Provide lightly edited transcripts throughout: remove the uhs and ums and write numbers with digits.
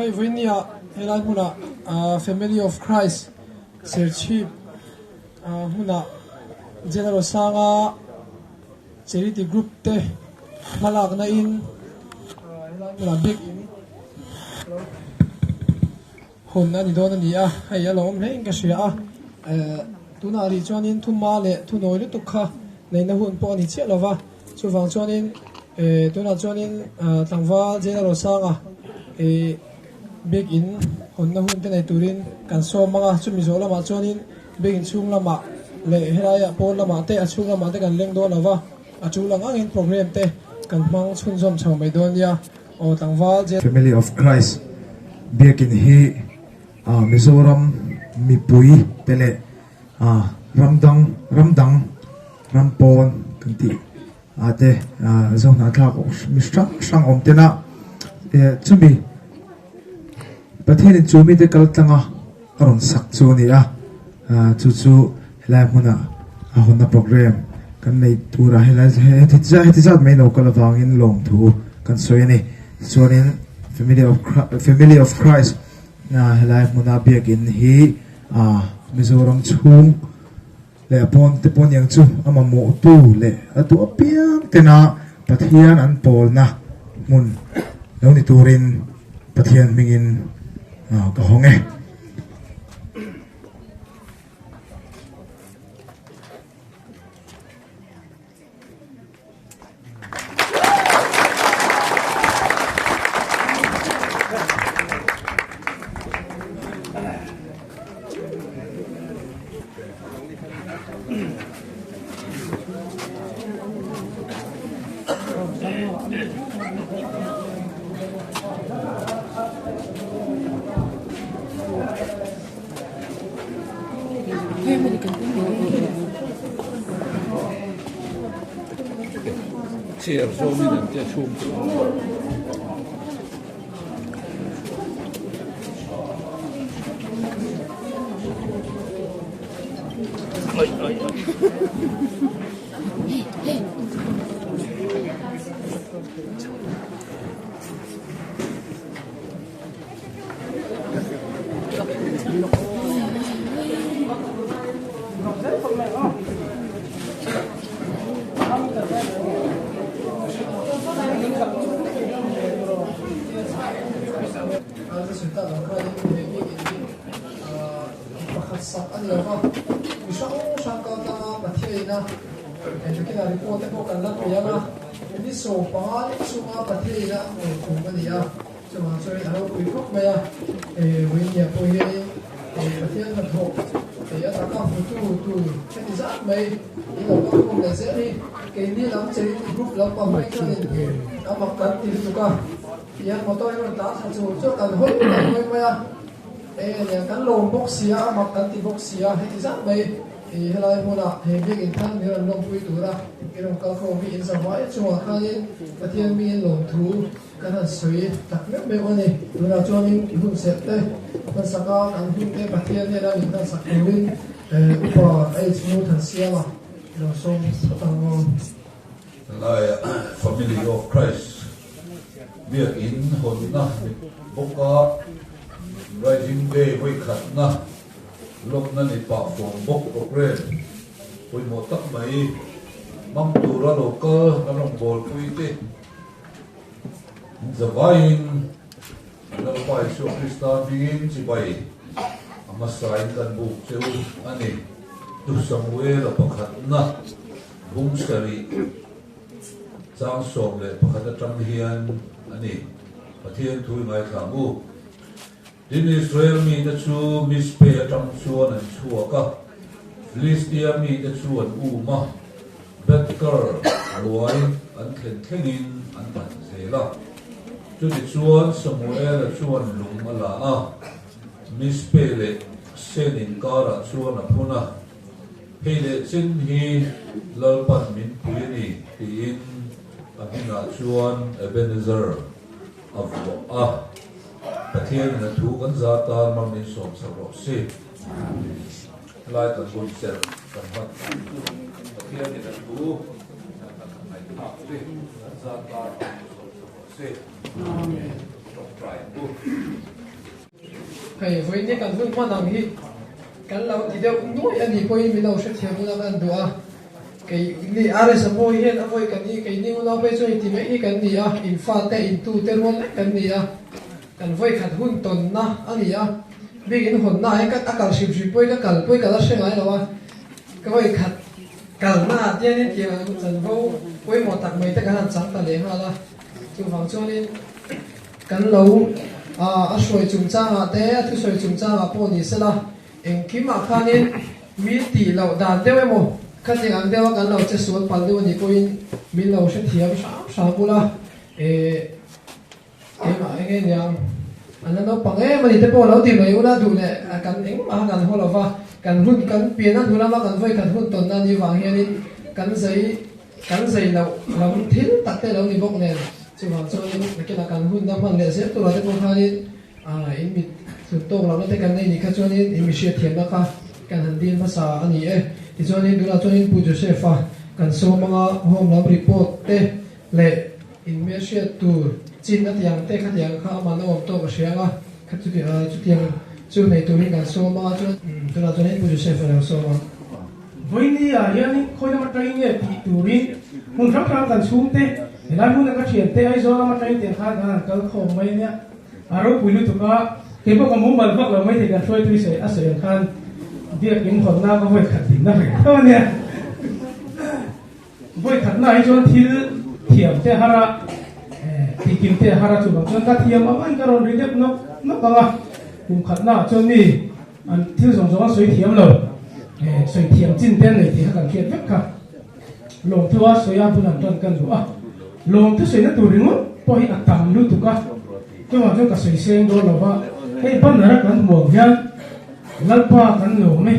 Hei vawinia helai hmunah Family of Christ Serchhip hmunah General Sanga Charity Group te hmalakna in helai hmunah biak in hawn a ni dawn a ni a, hei a lo awm hle in ka hria a, tunah rih chuanin thuma leh thunawi lutuk kha neihna hun pawh a ni chiah lova. Chuvang chuanin tunah chuanin tlangval General Sanga biakinn hawnna hun te nei turin kan sawm ang a, chumi zawh lamah chuanin biakinn chhung lamah leh helaiah pawn lamah te a chhung lamah te kan leng dawn lova, a tul ang angin program te kan hmang chhunzawm chho mai dawn nia aw tlangval General. Family of Christ biakinn hi Mizoram mipui te leh Ramdang ramdang ram pawn kan tih ah te Zohnahthlak mi hrang hrang awm ten a chumi Pathianin chu mite kal tlang a a rawn sak chu a ni a chu chu helai hmunah a hawnna program kan nei tur a helai heti heti zat mai lo kal avangin lawmthu kan sawi a ni tichuanin family of family of Christ helai hmuna biakin hi Mizoram chhung leh a pawn te pawh aniang chu a mamawhtu leh a duh apiang tena Pathian an pawlna hmun lo ni turin Pathian hmingin ka hawng e. Chair zawmin an tia chhung chu. Ai ai ai. Pakhat sak a ni lo va, mi hrang hrang kal tlanga Pathiaina engtakin a report te pawh kan la pe ang a, ni 15 lek chhunga Pathiaina a hmuh kum a ni a. Chuvang chuan a ropui khawp mai a, Vawinia pawh hianin Pathian hnathawh a taka hmutu tur heti zat mai in lo kal khawm leh zel hi keini lam charity group lampang mai chuanin a mak kan ti lutuk a, tihian motor hi rawn tlan thla chur chur kan hawi kan hawi mai a, kan lawm bawk si a, a mak kan ti bawk si a, heti zat mai helai hmunah he biakinn thar min rawn lawmpui tura i rawn kal khawm hi in zavai chungah khanin Pathian miin lawmthu Kan han sawi tak meuh meuh a ni. Tunah chuanin i hun serh te hmansak a, kan hun te Pathian hnena min hmansak turin Upa H. Ngurthansiama lo sawm phawt ang aw. Laia Family of Christ biakin hawnna ni bawka Rising Day vawikhatna lawmna ni pah fawm bawk program pawimawh tak mai hmang tura lo kal kan rawngbawlpui te Zavaiin Lalpa Isua Krista hmingin chibai a hmasain kan buk che u a ni. Tu Samuela pakhatna bung sarih chang 11 atang hian a ni. Pathian thu i ngaithla ang u. Tin, Israel mite chu Mizpe atang chuan an chhuak a, Filistia mite chu an um a, Beth-kar ruai an thlen thlengin an man zel a. Chutichuan Samuela chuan lung a la a, Mizpe leh Sen inkarah chuan a phun a, Hei leh chin hi Lalpan min pui a ni, tiin a hmingah chuan Ebenezer a vuah a. Pathianin a thu kan za tan mar min sawmsak rawh si. Helai kan hun serh kan hman Pathianin a thu ngaihthlak te kan za tan mar min sawmsak rawh si. Amen. Tawngtai ang u. Hei vawiin kan hun hman ang hi kan lo ti deuh nuaih a nih pawhin min lo hrethiam ula kan duh a. Kei ni RS a mawi hian a vawi kan ni kei ni unau phei chuan inti mai hi kan ni a, in fate in tute rual vek kan ni a, kan vawi khat hun tawnna a ni a, bik in hawnna ah hian ka a kal hrim hrim pawhin ka kal pawhin ka la hre ngai lo a, ka vawi khat kalna ah te hian tiang ang chanvo pawimawh tak mai te kan han chang ta leh nghal a, chuvang chuanin kan lo a hruai chungchangah te a thusawi chungchangah pawh ni sela. Engkimah khanin mi tih loh dan deuh emaw, khatiang ang deuha kan lo che sual palh deuh a nih pawhin min lo hrethiam hram hram bula, eh, keimah eng nge niang, an la naupang em a ni te pawh lo ti mai ula duh leh kan engmah kha kan haw lo va, kan hun kan pian a hnu lama kan vawi khat hun tawnna a nih vang hianin kan zai kan zai loh lam thil tak te lo ni bawk nen, chuvang chuanin nakinah kan hun la hman leh zel turah te pawh khanin A, in mit hlut tawk lohna te kan nei nih kha chuanin in mi hriatthiamna kha kan han dil hmasa a ni e. Tichuanin tunah chuanin Pu Joseph-a kan sawm anga home lam report te leh in hmelhriat tur chin a tiang te khatiang kha aman a awm tawk a hria anga kha chutiang chu nei turin kan sawm anga chuan tunah chuanin Pu Joseph-a lo sawm ang. Vawinia hianin khawi lama tangin nge tih turin hmun hrang hrang kan chhungte, helai hmuna ka thiante Aizawl lama tangin tiang khan kan han kal khawm mai ania. A ropui lutuk a, kei pawh ka mumal vak lo maithei kan hruaitu i sawi a sawi ang khan biakin hawnna ka vawi khat dinna reng tho a nia. Vawi khatna hi chuan thil thiam te har a, tihkim te har a chuvang chuan ka thiam ang ang ka rawn ri deuh nawk nawk ang a, kum khatna ah chuan mi an thil zawng zawng an sawi thiam lo, sawi thiam chin te an nei tih kha kan hriat vek kha. Lawmthua sawi a bul an tan kan duh a, lawmthu sawina tur ringawt pawh hi a tam lutuk a, chuvang chuan ka sawi seng dawn lo va, hei banner a kan hmuh ang hian Lalpa kan lawm e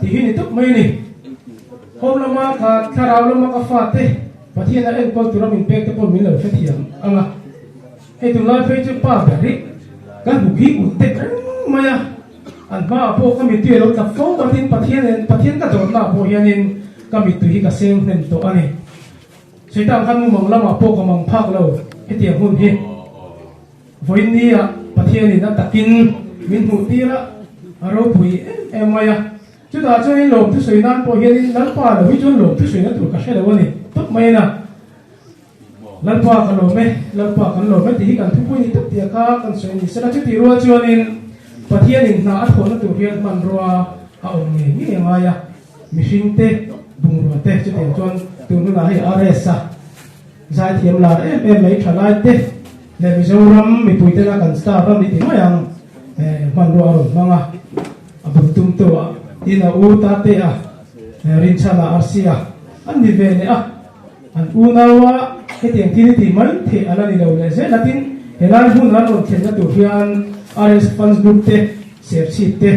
tih hi ni tawp mai a ni. Home lama ka thlarau lama ka fate Pathian a enkawl tura min pek te pawh min lo hrethiam ang a, hei tunlai phei chu pa ber hi kan hmu khi ut deuh reng mai a, An hmaah pawh ka mittui a lo tla fo a tin Pathian Pathian ka dawtnaah pawh hianin ka mittui hi ka seng hnem tawh a ni. Satan khan mumang lamah pawh ka mang phak lo hetiang hun hi. Vawiin nia Pathianin a takin min hmuh tir a, a ropui em em mai a. Chutah chuanin lawmthu sawi nan pawh hianin Lalpa lo hi chuan lawmthu sawina tur ka hre lo a ni tawp mai a na. Lalpa ka lawm e, Lalpa kan lawm e tih hi kan thupui ni tak tih a kha kan sawi a ni. Sela chutih rual chuanin Pathianin hna a thawhna tur hian hmanrua a awm ngei ngei a ngai a, mihringte, bungrua te chutiang chuan tun hunah hei RS a zaithiam lar em em mai thalai te leh Mizoram mipui tena kan star ram ni ti mai ang hmanrua a rawn hmang a, a bul tum tu ah tin a u Tate a, Rinchhana Arsi a an ni ve leh a. An unaua hetiang thil hi tih mai theih a la ni lo leh zel a, tin helai hmun an rawn thlenna tur hian RS Fans Group te, Serchhip te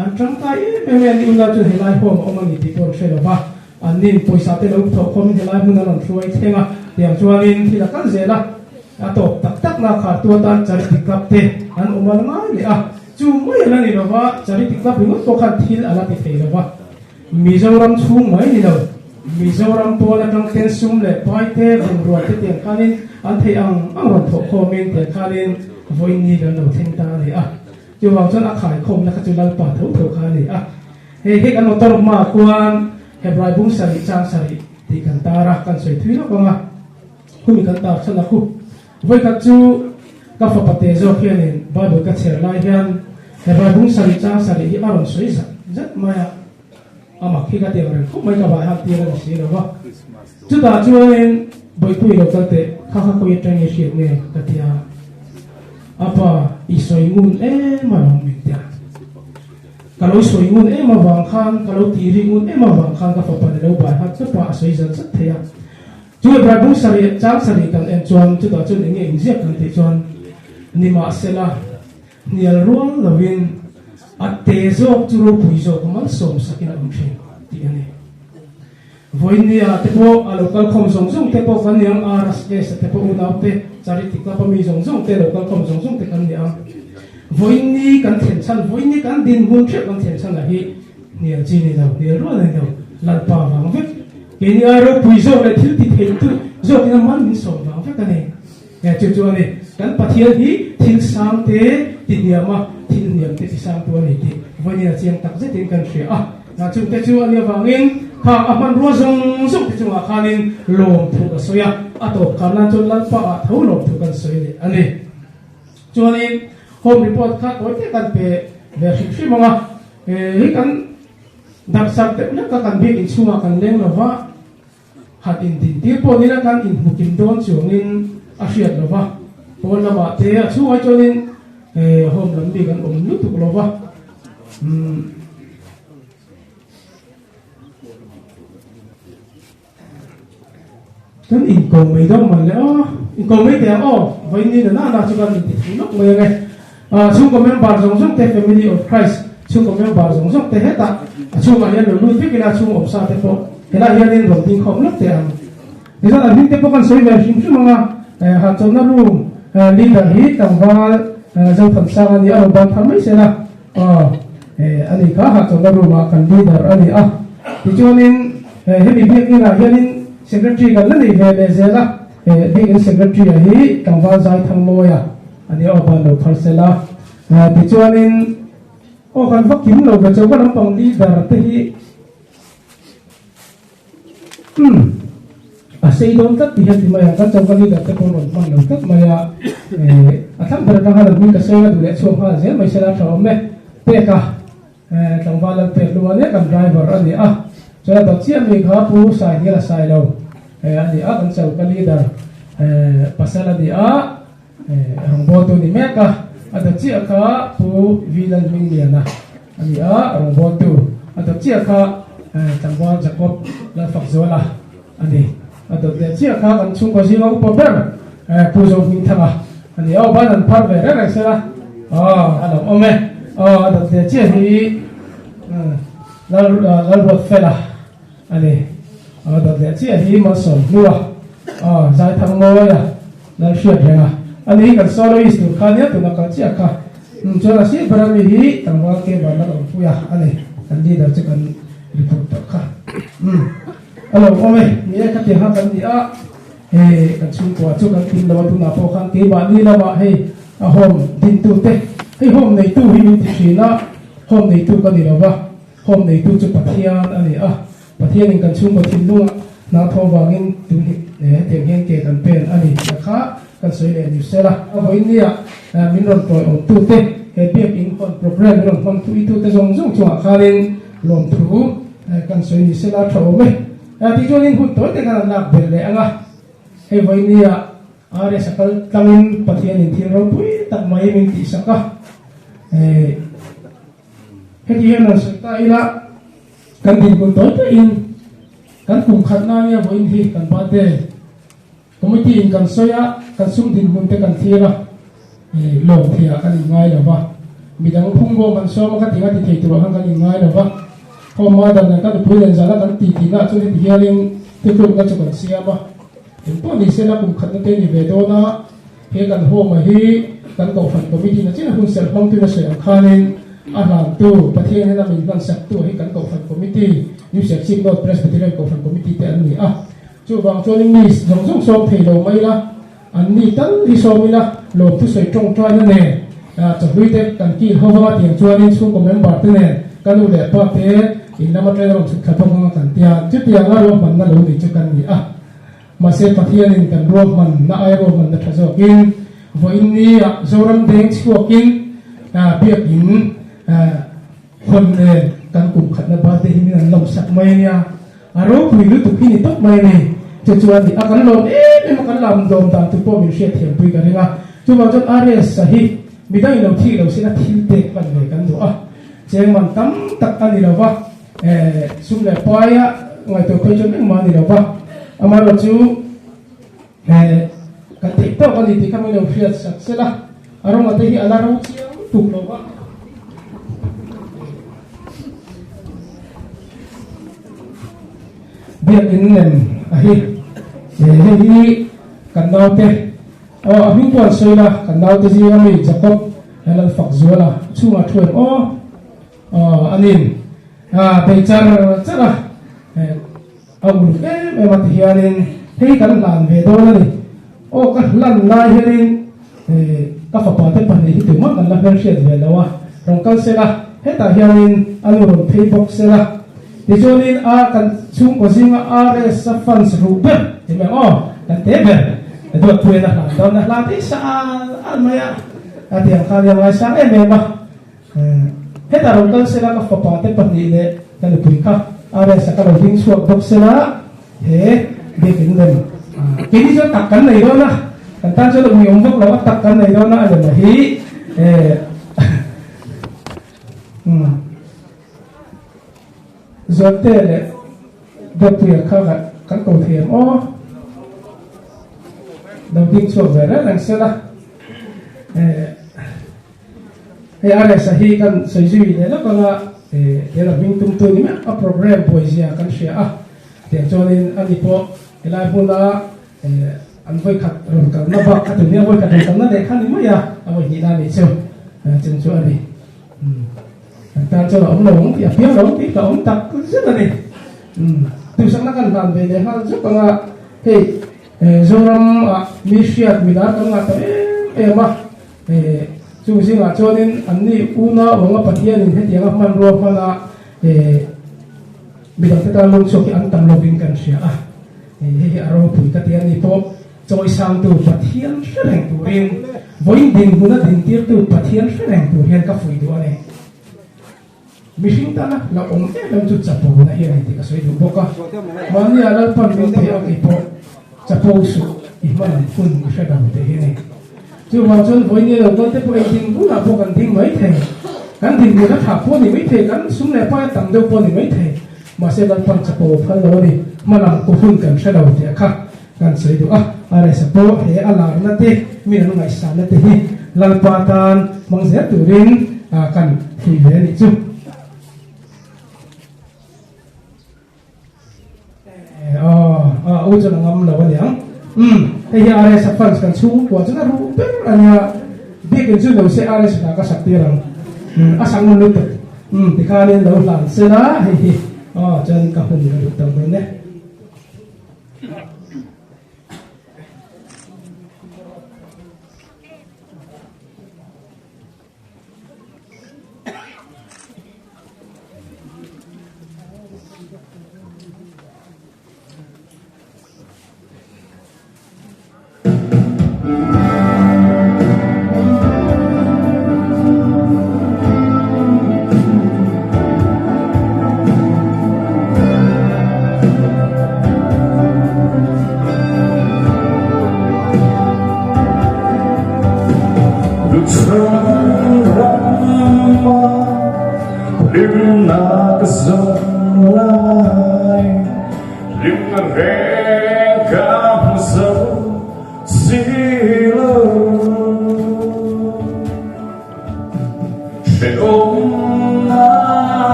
an tangkai em em a, an unau chuan helai home a awm a ni tih pawh an hre lo va, an nin pawisa te lo thawh khawmin helai hmun an rawn hruai thleng a, tiang chuanin thil a kal zel a, a tawp tak tak na khartu atan Charity Club te an awm a la ngai leh a, chu mai a la ni lo va, Charity Club ringawt pawh khan thil a la ti thei lo va. Mizoram chhung mai ni lo, Mizoram pawn atang ten sum leh pai te, bungrua te tiang khanin an theih ang ang rawn thawh khawmin tiang khanin vawiin ni kan lo thleng ta a ni a. Chuvang chuan a khaikhawmna kha chu Lalpa tho tho kha a ni a. Hei hi kan motor hmaah khuan Hebrai bung sarih chang sarih tih kan tar a, kan sawi thui lawk ang a, khumi kan tar chhan a khu. Vawikhat chu ka fapa te zawk hianin Bible ka chhiar lai hian Hebrai bung sarih chang sarih hi a rawn sawi zat zat mai a, a mak hi ka ti ang reng khawp mai ka vai han tir a ni si lo va. Chutah chuanin Bawihpui lo kal teh kha kha khawi atang i hriat nge ka ti a, a pa i sawi ngun em alawm min ti a. Ka lo sawi ngun em avang khan ka lo tih ri ngun em avang khan ka fapa ni lo bai hat chawp a a sawi zat zat thei a. Chu Hebrai bung sarih, chang sarih kan en chuan chutah chuan eng nge inziak kan tih chuan nimahsela hnial rual lovin a te zawk chu ropui zawk a malsawm sakin a awm thin tih a ni. Vawinia te pawh a lo kal khawm zawng zawng te pawh kan ni ang, RSS te pawh unau te, Charity Club a mi zawng zawng te lo kal khawm zawng zawng te kan ni ang. Vawiini kan thlen chhan, vawiini kan dinhmun theuh kan thlen chhan ah hi Hnial chi ni lo, hnial rual a ni lo, Lalpa vang vek. Keini ai ropui zawk leh thil ti thei tu zawkin a man min sawm vang vek a ni. He chu chu a ni. Kan Pathian hi thil sang te, tihniam a, thil hniam te chi sang tu a ni tih vawiin a chiang tak zetin kan hria a. Chungte chu a nih avangin khang a hmanrua zawng zawng te chungah khanin lawmthu ka sawi a, a tawp khan nan chuan Lalpa ah tho lawmthu kan sawi leh a ni. Chuanin home report kha tawi te kan pe ve hrim hrim ang a, hei kan darhsar deuh hlek a kan biak inchhungah kan leng lo va, Han indin tir pawh nila kan inhmukim dawn chuangin a hriat lo va, pawn lamah te a chhungah chuanin home lam mi kan awm lutuk lo va. Kan inko mai dawn man le aw, inko mai teh ang aw, vawiin na na na chu kan inti thei lawk mai ang e. Chhungkaw member zawng zawng te, Family of Christ chhungkaw member zawng zawng te hetah a chhungah hian lo lut vek ila chhung awmsa te pawh helaiah hianin rawn ding khawm lawk teh ang. Tichuan an hming te pawh kan sawi ve hrim hrim ang a, hahchawlhna room leader hi tlangval Zothansang a ni a, rawn ban thar mai sela a ni kha hahchawlhna room ah kan leader a ni a. Tichuanin hemi biakinn ah hianin secretary kan la nei ve leh zel a, biakinn secretary ah hi tlangval Zaithangmawia A ni aw ban lo phar sela. Tichuanin aw kan va kim lo ve choka lampang leader te hi umm a sei dawn tlat ti hian ti mai ang kan choka leader te pawh rawn hman lo tlat mai a a thlang ber atang khan an hming ka sawi a duh leh chhuak nghal zel mai sela tha awm e pek a tlangval lal pek lu ania kan driver a ni a chuan a dawt chiah mi kha pu Saihniala Sailo a ni a kan choka leader pasal a ni a. Rawngbawltu ni mek a, a dawt chiah kha Pu V Lalhmingliana a ni a, rawngbawltu a dawt chiah kha Tlangval Jacob Lalfakzuala a ni. A dawt leh chiah kha kan chhungkaw zinga upa ber Pu Zohmingthanga a ni a, aw ban an phar ve reng reng sela aw a lo awm e. Aw a dawt leh chiah hi Lalruatfela a ni. A dawt leh chiah hi Malsawm hlua aw Zaithangmawia Lal hriat reng a, ani hi kan soloist tur kha nia tuna kal chiah kha. Umm chuan a sir ber ami hi tlangval ke van lal awm pui a ani kan leader chu kan report tawh kha. Umm a lo awm e, ni e khatiang kha kan ni a, hei kan chhungkua chu kan kim lo a tunah pawh khan keimahni lamah hei a home dintu te hei home neitu hi min ti thin a, home neitu ka ni lo va, home neitu chu Pathian a ni a. Pathianin kan chhungkaw thinlungah hna thawh vangin tun hi hetiang hian ke kan pen a ni tih kha kan sawi leh ni sela. A vawinia min rawn tawiawmtute, he biakinn hawn programme min rawn hmang thuitute zawng zawng chungah khanin lawmthu kan sawi ni sela tha awm e. Tichuanin hun tawi te kan han lak belh leh ang a, hei vawinia RS a kal tlangin Pathianin thil ropui tak mai min tihsak a. Heti hian rawn sawi ta ila, kan dinhmun tawi tawiin kan kum khat na nia vawiin hi kan birthday committee in kan sawi a, kan sum dinhmun te kan thlir a, lawm theiah kan inngai lo va, midang phungbawm an sawm a ka tinga ti thei turah khan kan inngai lo va, home mother nen kan nupui len zana kan ti tihna ah chuan heti hianin thutlukna chu kan siam a, engpawh ni sela kum khatna te ni ve dawn a. He kan home-a hi kan Kohhran Committee na chin hun serh hmangtuin a sawi ang khanin a hlantu Pathian hian a min hlansak tu hi kan Kohhran Committee, New Serchhip North Presbyterian Kohhran Committee te an ni a. Chuvang chuanin mi zawng zawng sawm thei lo mai ila, an ni tal hi sawm ila, lawmthu sawi tawngtaina nen chawhlui te kan kil ho vanga tiang chuanin chhungkaw member te nen ka nu leh pa te in lama train a rawn chhuk thla bawk anga kan tia chutianga ruahmanna lo ni chu kan ni a. Mahse Pathianin kan ruahmanna ai ruahmanna tha zawkin vawiin nia Zoram deng chhuakin biakin hawn nen kan kum khatna birthday hi min an lawmsak mai a nia. A ropui lutuk hi ni tawp mai a ni. Chu chuan a kan lawm em em a, kan lam lawm dan tur pawh min hriatthiampui ka ring a. Chuvang chuan RS a hi midang in lo thik lo sin a thil pek hman ve kan duh a. Cheng man tam tak a ni lo va. Sum leh paia ngaihtuah phei chuan engmah a ni lo va, amaherawh chu kan theih tawk a ni tih kha min lo hriat sak sel a, a rawnga te hi a la ro chiang tuk lo va. Biakin lem a hi, hei hi kan naute, aw a hming pawh an sawi la, kan naute zinga mi Jacob Lalfakzuala chhungah thu em aw. Aw a nin a bei char char a, a uluk em em a ti hianin hei kan hlan ve dawn a ni. Aw ka hlan lai hianin Ka fapa te pahnih hi tumah kan la hmelhriat ve lo a, rawn kal sela, hetah hianin a nu rawn phei bawk sela. Tichuanin a kan chhungkaw zinga RS a fans ruh ber ti mai ang aw, kan te ber Duatpuian a hlan dawn a, hla te sa al al mai a, a ti ang khan i a ngaisang em em a. Hetah rawn kal sela ka fapa te pahnih leh ka nupui kha RS a ka lo ding chhuak bawk sela he biakin lem keini chuan tak kan nei dawn a, kan tan chuan ui awm vak lo a tak kan nei dawn a a lem a hi Zawhte leh Dawtpuia kha kan ko thei ang aw. Lo ding chhuak ve reng reng sela. Hei RS a hi kan sawi zui leh lawk anga he la hming tumtu ni mek a program buaizia kan hria a. Tiang chuanin ani pawh helai hmuna an vawikhat rawn kalna bak kha tun hi a vawikhat rawn kalna leh kha ni mai a, a vawihnih na nih chu chung chu a ni. Kan tan chuan a awm lo ang tih a piang lo ang tih ka awm tak zet a ni. Duhsakna kan hlan ve leh nghal zuk anga hei Zoram ah mi hriat mi lar kan ngah ta em em a, chung zingah chuanin anni unau anga Pathianin hetianga hmanrua hmana midangte tan lungchhuak hi an tam lovin kan hria a, hei hi a ropui ka ti a ni pawh. Chawisangtu Pathian hre reng turin, vawiin dinhmuna dintirtu Pathian hre reng tur hian ka fuih duh a ni. Mihring tana la awm em em chu chapo na hi a ni tih ka sawi duh bawk a. Mahnia Lalpan min thei a kei pawh chapo suh i hman ang hun i hre lo tih hi a ni. Chuvang chuan vawiin ni lo kal te pawh engtin bulah pawh kan ding mai thei. Kan dinhmun a thah pawh a ni mai thei, kan sum leh pai a tam deuh pawh a ni mai thei. Mahse Lalpan chapo phal lo a ni, hman ang ku hun kan hre lo tih a kha. Kan sawi duh a, RS-a pawh he a larna te, mi an ngaihsanna te hi Lalpa tan hmang zel turin kan hlui ve a nih chu. Aw, u chuan a ngam lo a niang. Umm, hei hi RS-a fans kan chhungkua chuan a ruh ber a nia. Biakin chu lo se RS-a hna ka sak tir ang. Umm, a sak ngun lutuk. Umm, tikhanin lo hlan sela hei hi. Aw, chuan ka hun ka duh tawh dawn e.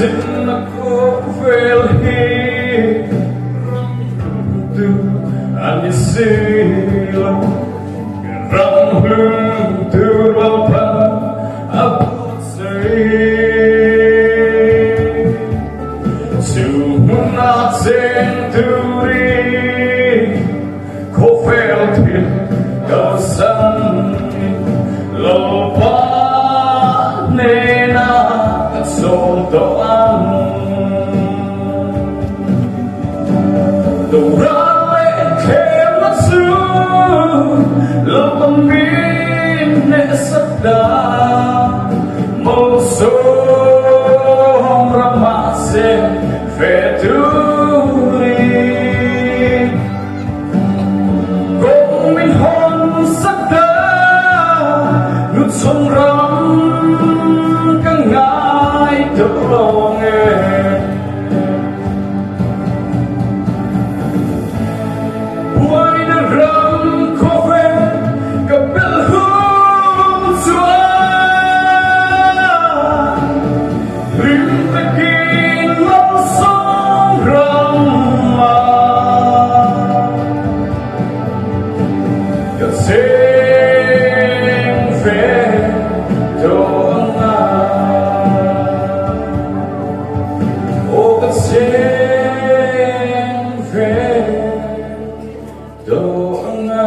Zinna khawvel hi ram tu a ni si lo, ram hlun tur Lalpan a buatsaih. Chu hmuna cheng turin khawvel thil kalsan Lalpa hnena ka sawm tawh ang. Doral leh thlemna chu Lalpa min hnehsak ta, Malsawm ramah che ve turin. Kawng min hawn sak ta, nu chung ram ka ngai tawh lawng e. Buaina ram khawvel ka belh hun chuan hlim takin lamsawm ram ah ka cheng ve tawh ang a. Aw ka cheng ve tawh ang a.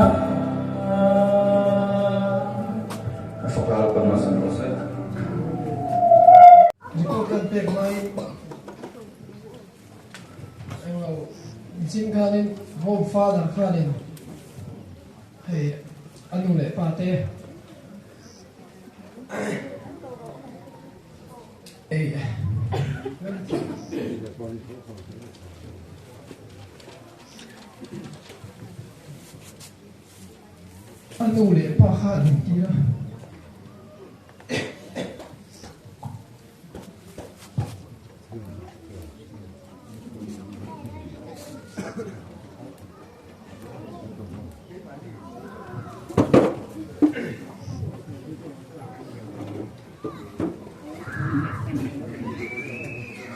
A faka pan hmasa rawh se. Record kan pek laiin englo nichin khanin home father khanin hei a nu leh pa te Ei. A nu leh pa kha an intir a.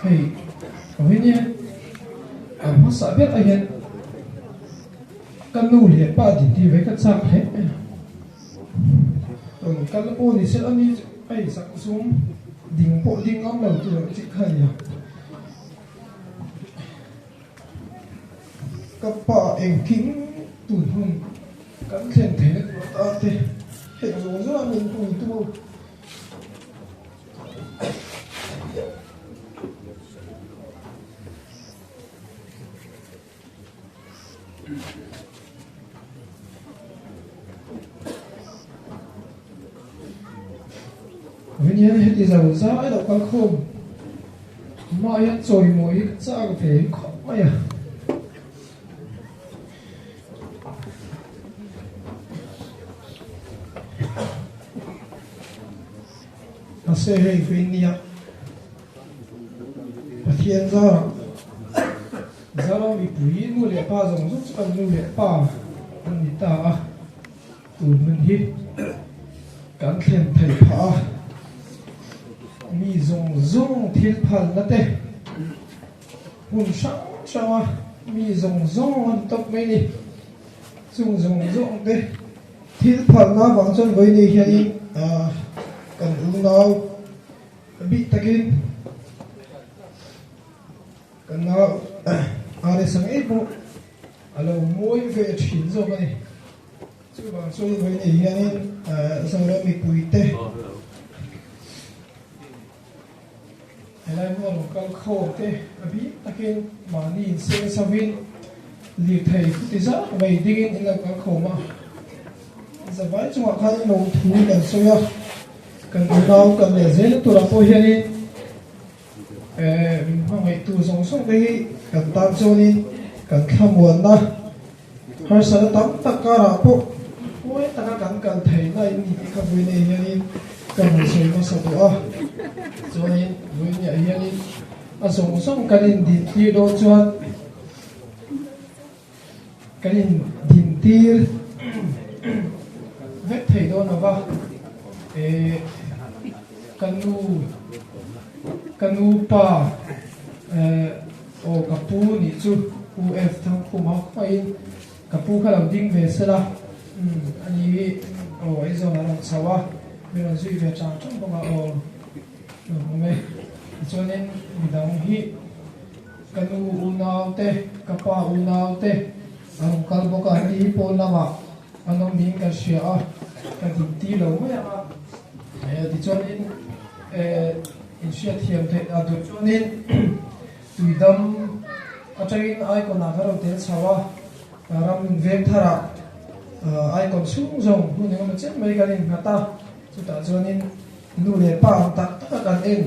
Hei vawiin hian a hmasa ber ah hian ka nu leh pa din tih ve ka chak hle mai a, rawn kal pawh ni se ani chu a insak zum ding pawh ding ngam lo tur ang chi kha a ni a. Ka pa engkim tun hun kan thlen theihna tur atan te heng zawng zawng a min puitu Vawin hian heti zo zai loh kal khawm mah hian chawimawi hi ka chak ve khawp mai a. Mahse hei vawiin nia Pathian zarah Zoram mipui nu leh pa zawng zawng chu kan nu leh pa an ni ta a, tun hun hi kan thlen thei phah a, mi zawng zawng thil phalna te hmun hrang hrang a mi zawng zawng an tawp mai ni, chung zawng zawng te thil phalna avang chuan vawiin hianin kan unau bik takin. Kan nau Aresa ngei pawh a lo mawi ve thin zawk a ni. Chuvang chuan vawiin hianin Zoram mipuite helai hmun a lo kal khawm te a bik takin mahni inseng chhovin lirthei khuti zat mai dingin in lo kal khawm a. Zavai chungah khan lawmthu kan sawi a, kan unau kan leh zel turah pawh hianin Min hmangaihtu zawng zawng te hi kan tan chuanin kan thlamuanna harsatna tam tak karah pawh huai taka kan kal theihna in ni tih kha vawiin hianin ka rawn sawi hmasa duh a. Chuanin vawiinah hianin a zawng zawng kan indintir dawn chuan kan indintir vek thei dawn lo va, kan nu. ka nu pa eh aw ka pu nih chu UF Thangkhuma khawngaihin ka pu kha lo ding ve sela umm ani hi aw Aizawl ah rawn chho a mi rawn zui ve chang chang bawk a aw lawmawm e tichuanin midang hi ka nu unau te ka pa unau te a rawn kal bawk a ani hi pawn lamah an awm niin kan hria a ka din ti lo mai ang a eh tichuanin eh inhriat thiam theih a duh chuanin tuidam atangin icon ah ka rawn tel chho a ram veng tharah icon chhung zawng hun engemaw chen mai kan innghat a chutah chuanin nu leh pa ang tak tak a kan en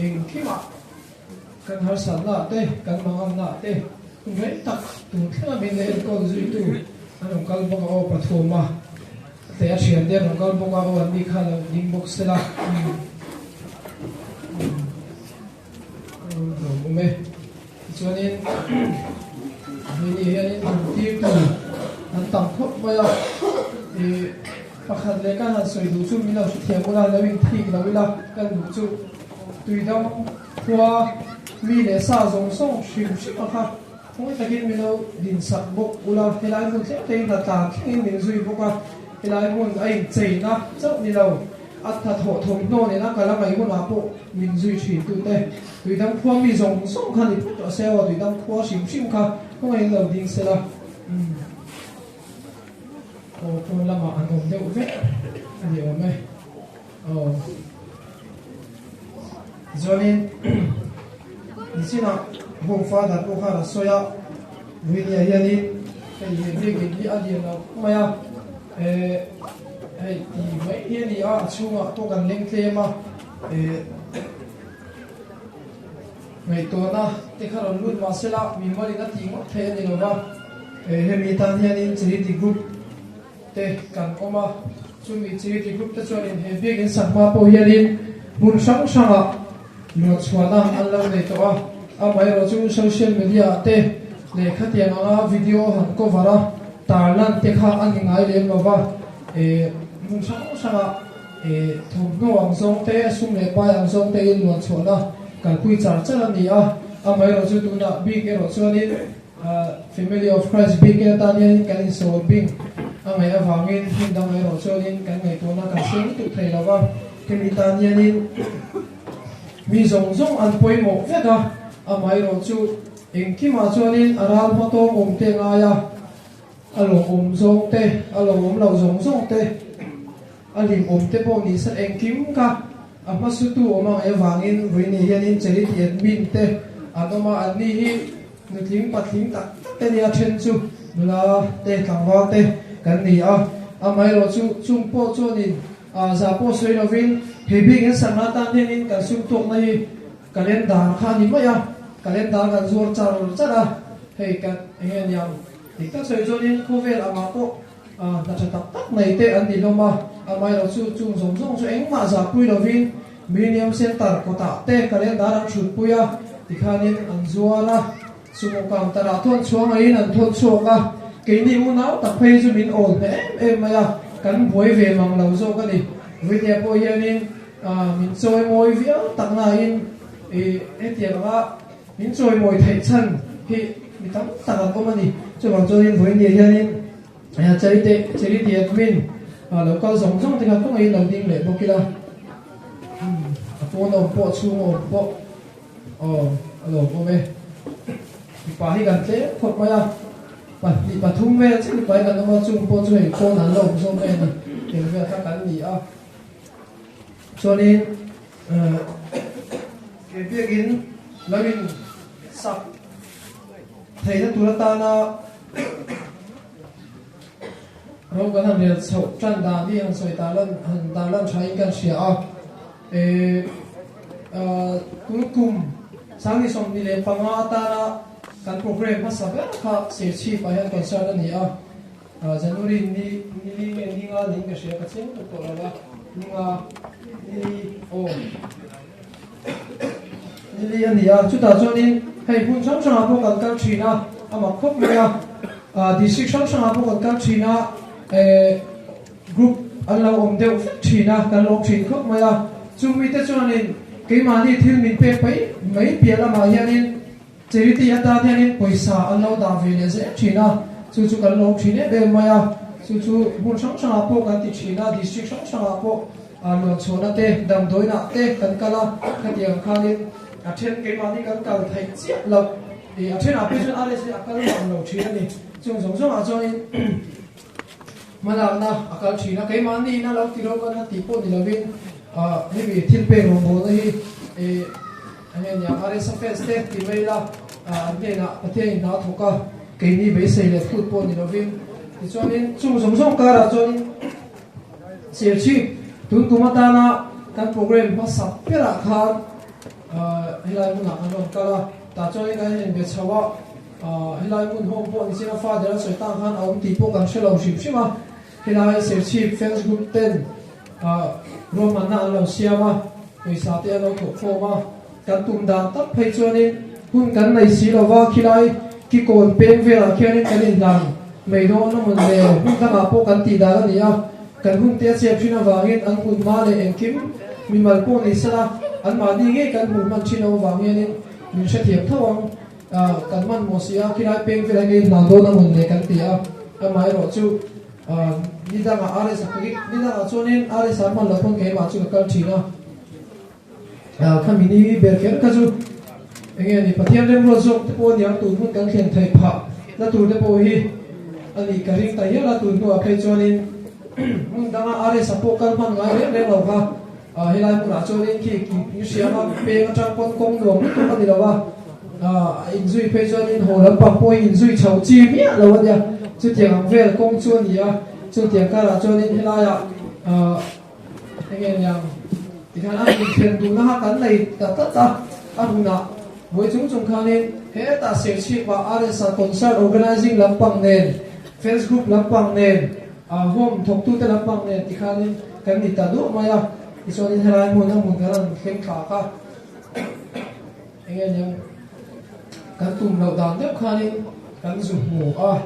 engkimah Kan harsatna te, kan manganna te hun rei tak tun thlenga min la enkawl zuitu an rawn kal bawk a aw Pathuma te a thian te an rawn kal bawk a aw an ni kha lo ding bawk se la lawm awm e. Tichuanin hei ni hianin hmun tirtu an tam khawp mai a, ih pakhat leh kan han sawi duh chu min lo hrethiam ula lo inthik lo ila kan duh chu tuidam Khua, mi leh sa zawng zawng hrim hrim a kha khawngaih takin min lo dinsak bawk ula, helai hmun tlem te in hna tlan thlengin min zui bawk a, helai hmun a incheina chauh ni lo, a hnathawh thawmhnaw nena ka la ngaih hunah pawh min zui thin tute, Tuidang khua mi zawng zawng kha ni phawt rawh se aw, Tuidang khua hrim hrim kha khawngaih in lo ding sela, umm aw pawn lamah an awm deuh vek a ni awm e. Aw. Tichuanin nichinah Home Father pawh khan a sawi a, Vuinia hianin hei he biakinn hi a lian lo khawp mai a, eh hei ti mai hi a ni a, a chhungah pawh kan leng tlem a, eh ngaihtuahna te kha rawn lut mahse la mimalin a tih ngawt theih a ni lo va, eh hemi tan hianin charity group te kan awm a, chumi charity group te chuanin he biakinn sak hma pawh hianin hmun hrang hrangah luanchhuahna an lo nei tawh a, amaherawh chu social media ah te leh khatiang anga video han cover a tarlan te kha a ni ngai lem lo va, eh hmun hrang hrangah eh thawmhnaw ang zawng te sum leh pai ang zawng te in luanchhuahna kalpui char char a ni a, amaherawh chu tunah bik erawh chuanin Family of Christ bik atan hianin kan insawi bing a ngaih avangin hmun dang erawh chuanin kan ngaihtuahna kan seng lutuk thei lo va, hemi tan hianin mi zawng zawng an pawimawh vek a, amaherawh chu engkimah chuanin a ral hma tawng awm te ngai a, a lawmawm zawng te, a lawmawm loh zawng zawng te, a hlimawm te pawh ni se engkim kha a hmasutu awm a ngaih avangin vawiin hianin charity admin te an awm a, anni hi Nutling patling tak tak te nia then chu nula te tlangval te kan ni a, amaherawh chu chung pawh chuanin za pawh sawi lovin he biakinn sakna atan hianin kan sum tuakna hi calendar kha a ni mai a, calendar kan zuar char char a, hei kan enge a niang dik tak sawi chuanin khawvel angah pawh hna tha tak tak nei te an ni hlawm a, amaherawh chu chung zawng zawng chu engmah zahpui lovin Millennium Centre kawtah te calendar an hrutpui a, tikhanin an zuar a, sumo counter ah thawn chhuang aiin an thawn chhuak a, keini unau tak phei chu min awl hneh em em mai a, kan buai ve mang lo zawk a ni. Vawinia pawh hianin min chawimawi viau tak nain ih hetiang anga min chawimawi theih chhan hi mi tam tak an awm a ni. Chuvang chuanin vawinia hianin Charity charity admin lo kal zawng zawng te kha kawngaihin lo ding leh bawk ila a pawn awm pawh chhung awm pawh aw a lawm awm e mipa hi kan tlem khawp mai a pahnih pathum vel chiah mipa hi kan awm a chung pawh chu hei pawn an la awm zawk mai a ni tel vel kha kan ni a chuanin ke biakin lo in sak theihna tur atana Ro kan han rel chhoh tan dan hi han sawi ta lan han tar lan tha in kan hria a, eh tun kum 2025 atana kan program hmasa ber kha Serchhip ah hian concert a ni a, January ni nili nge ninga niin ka hria ka chiang tuk tawh lo a, ninga nili aw nili a ni a, chutah chuanin hei hmun hrang hrangah pawh kan kal thin a, a mak khawp mai a, district hrang hrangah pawh kan kal thin a, eh group an lo awm deuh vek thin a, kan lawm thin khawp mai a, chumi te chuanin. keimahni thil min pek pai mai piah lamah hianin charity atan hianin pawisa an lo dah ve leh zel thin a, chu chu kan lo thin em em mai a, chu chu hmun hrang hrangah pawh kan ti thin a, district hrang hrangah pawh luan chhuahna te, damdawiinah te kan kal a, khatiang khanin a then keimahni kan kal theih chiah loh ih a thenah phei chuan RSA a kal mang lo thin a ni, chung zawng zawngah chuanin. Hmalakna a kal thin a, keimahni in a lo ti lo kan han tih pawh ni lovin hemi thil pek rawngbawlna hi ih eng nge niang RSA fans te ti mai ila an hnenah Pathian in hna a thawk a, keini beisei leh phut pawh ni lovin tichuanin chung zawng zawng karah chuanin Serchhip tun kum atana kan program hmasa berah khan helai hmunah kan rawn kal a, tah chuanin kan inbe chho a. Helai hmun hawm pawh ni china father a sawi tang khan a awm tih pawh kan hre lo hrim hrim a, helai Serchhip fans group ten ruahmanna an lo siam a, pawisa te an lo thawh khawm a, kan tum dan tak phei chuanin hun kan nei si lo va, khilai kikawn peng velah khianin kan inhlan mai dawn a mawn le, hun dangah pawh kan tih dan a ni a, kan hun te a chep thin avangin an hun hma leh engkim mimal pawh ni sela anmahni ngei kan hmuh hman thin lo avang hianin min hrethiam tho ang. Kan hmanhmawh si a, khilai peng velah hian hna dawn a rawn leh kan ti a, amaherawh chu ni dangah RS a ni dangah chuanin RS a hman loh pawn keimah chu ka kal thin a, khami ni ber kher kha chu eng nge ni Pathian remruat zawk te pawh aniang tun hun kan thlen theih phah na tur te pawh hi a nih ka ring ta hial a, tun hnuah phei chuanin hmun danga RS a pawh kal hman ngai reng reng lo kha. Helai hmunah chuanin khi in hriam a, peng atang pawn kawng nuam lutuk a ni lo a, a inzui phei chuanin haw lampang pawh hi inzui chho chi miah lo a nia, chutiang ang vel kawng chu a ni a, chutiang karah chuanin helaiah eng nge niang tikhan a inthlen duhna kha kan nei ta tlat a, a hunah buai chung chung khanin hetah Serchhip-ah RSA concert organising lampang nen fans group lampang nen Home thawktute lampang nen tikhanin kan ni ta duah mai a, tichuanin helai hmun a hmun kan han thleng thlak a, enge niang kan tum loh dan deuh khanin kan zu hmu a,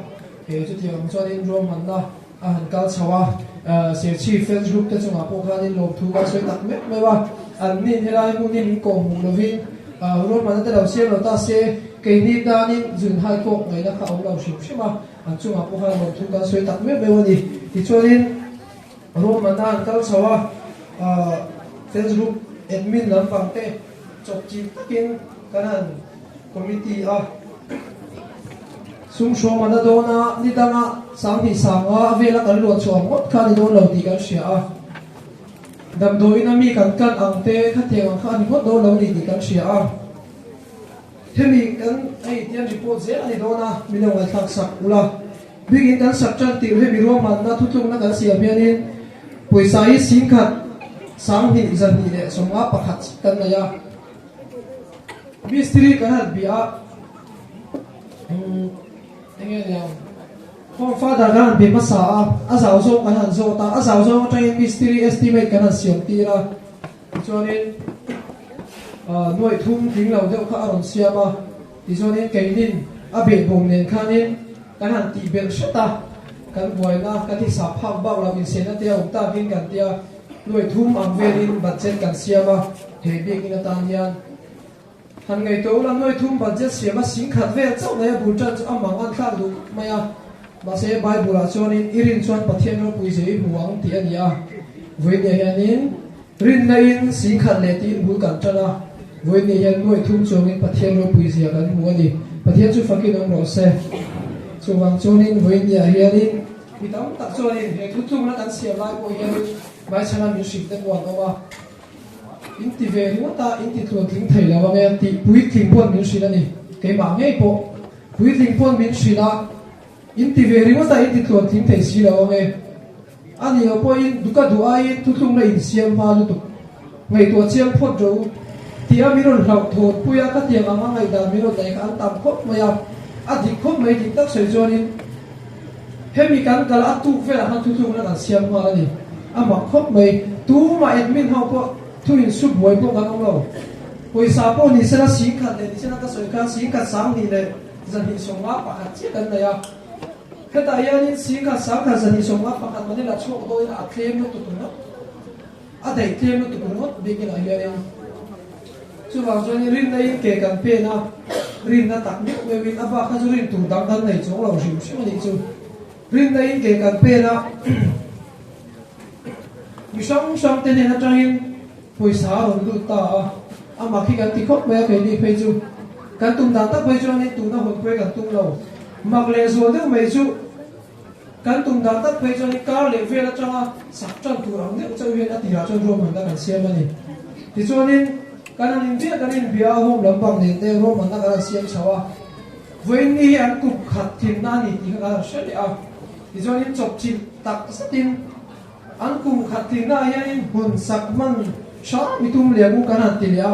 he chutiang ang chuanin ruahmanna a han kal chho a, Serchhip fans group te chungah pawh khanin lawmthu kan sawi tak meuh meuh a, an nin helai hmun hi min kawh hmuh lovin ruahmanna te lo siam lo ta se keini tanin zun hai kawk ngaihna kha a awm lo hrim hrim a. An chungah pawh khan lawmthu kan sawi tak meuh meuh a ni. Tichuanin ruahmanna an kal chho a, Facebook admin lampang te chawp chih takin kan han committee a, sum hrawmana dawna ni danga 2000 sanga a vela kan luah chhuah ngawt kha a ni dawn lo tih kan hria a. Damdawiin a mi kan kan ang te khatiang ang kha a ni ngawt dawn lo a ni tih kan hria a. Hemi kan hei tian report zel a ni dawn a, min lo ngaihthlak sak ula. Bikin kan sak tan tirh hemi ruahmanna thutlukna kan siam hianin pawisa hi 10,000 20 251 kan nei a. Mistiri kan han bia a, eng nge niang, Home Father kan han bia hmasa a, a zau zawng kan han zawt a, a zau zawng atangin mistiri estimate kan han siam tir a. Tichuanin nuaih thum tling lo deuh kha a rawn siam a, tichuanin keinin a behbawm nen khanin kan han tih belh hret a, kan buaina kan hisap phak bak lo insiaina te a awm takin kan tia nuaih thum ang velin budget kan siam a, he biakinn atan hian han ngaihtuah ula nuaih thum budget siam a 10,000 vel chauh mai a bul tan chu a mang an thlak duh khawp mai a, mahse Bible ah chuanin i rin chuan Pathian ropui zia i hmu ang tih a ni a, vawinia hianin. Rinna in 10,000 leh tiin bul kan tan a, vawiin hian nuaih thum chuangin Pathian ropui zia kan hmu a ni. Pathian chu fakin awm rawh se. Chuvang chuanin vawiin niah hianin mi tam tak chuanin he thutlukna kan siam lai pawh hianin hmaichhana min hrilh te pawh an awm a. In ti ve ringawt a, in ti tluantling thei lo ang e tih puitling pawn min hrilh a ni. Keimah ngei pawh puitling pawn min hrilh a, in ti ve ringawt a, in ti tluantling thei si lo ang e. A ni lo pawhin duka duh aiin thutlukna insiam hma lutuk. Ngaihtuah chiang phawt ro tia min rawn hlauh thawn pui a, ka tiang ang a ngaihdan min rawn nei kha an tam khawp mai a, a dik khawp mai dik tak sawi chuanin hemi kan kal a tuk velah khan thutlukna kan siam nghal a ni. A mak khawp mai. Tumah admin ho pawh thu insup buai pawh kan awm lo. Pawisa pawh ni sela 10,000 leh ni sela ka sawi khan 10,000 20 leh 251 chiah kan nei a. Hetah hianin 10,000 10,000 251 man ila chhuak dawn ila a tlem lutuk ringawt, a daih tlem lutuk ringawt biakinah hianin. Chuvang chuanin rinna in ke kan pen a, rinna tak meuh meuhin a bak kha chu rin tur dang kan nei chuang lo hrim hrim a nih chu. Rinna in ke kan pen a, mi hrang hrang te hnen atangin pawisa a rawn lut ta a, amah khi kan ti khawp mai a keini phei chu. Kan tum dan tak phei chuanin tuna hawn pawh hi kan tum lo. Mak leh zual deuh mai chu kan tum dan tak phei chuanin kar leh vel atanga sak tan tur ang deuh chauh hian a tirah chuan ruahmanna kan siam a ni. Tichuanin kan han inbiak kan inbia a home lampang nen te ruahmanna kan han siam chho a. Vawiin ni hi an kum khat thinna a ni tih kha kan han hre leh a, tichuanin chawpchilh tak zetin an kum khat thinna ah hianin hmun sak hman hram i tum leh ang u kan han ti leh a,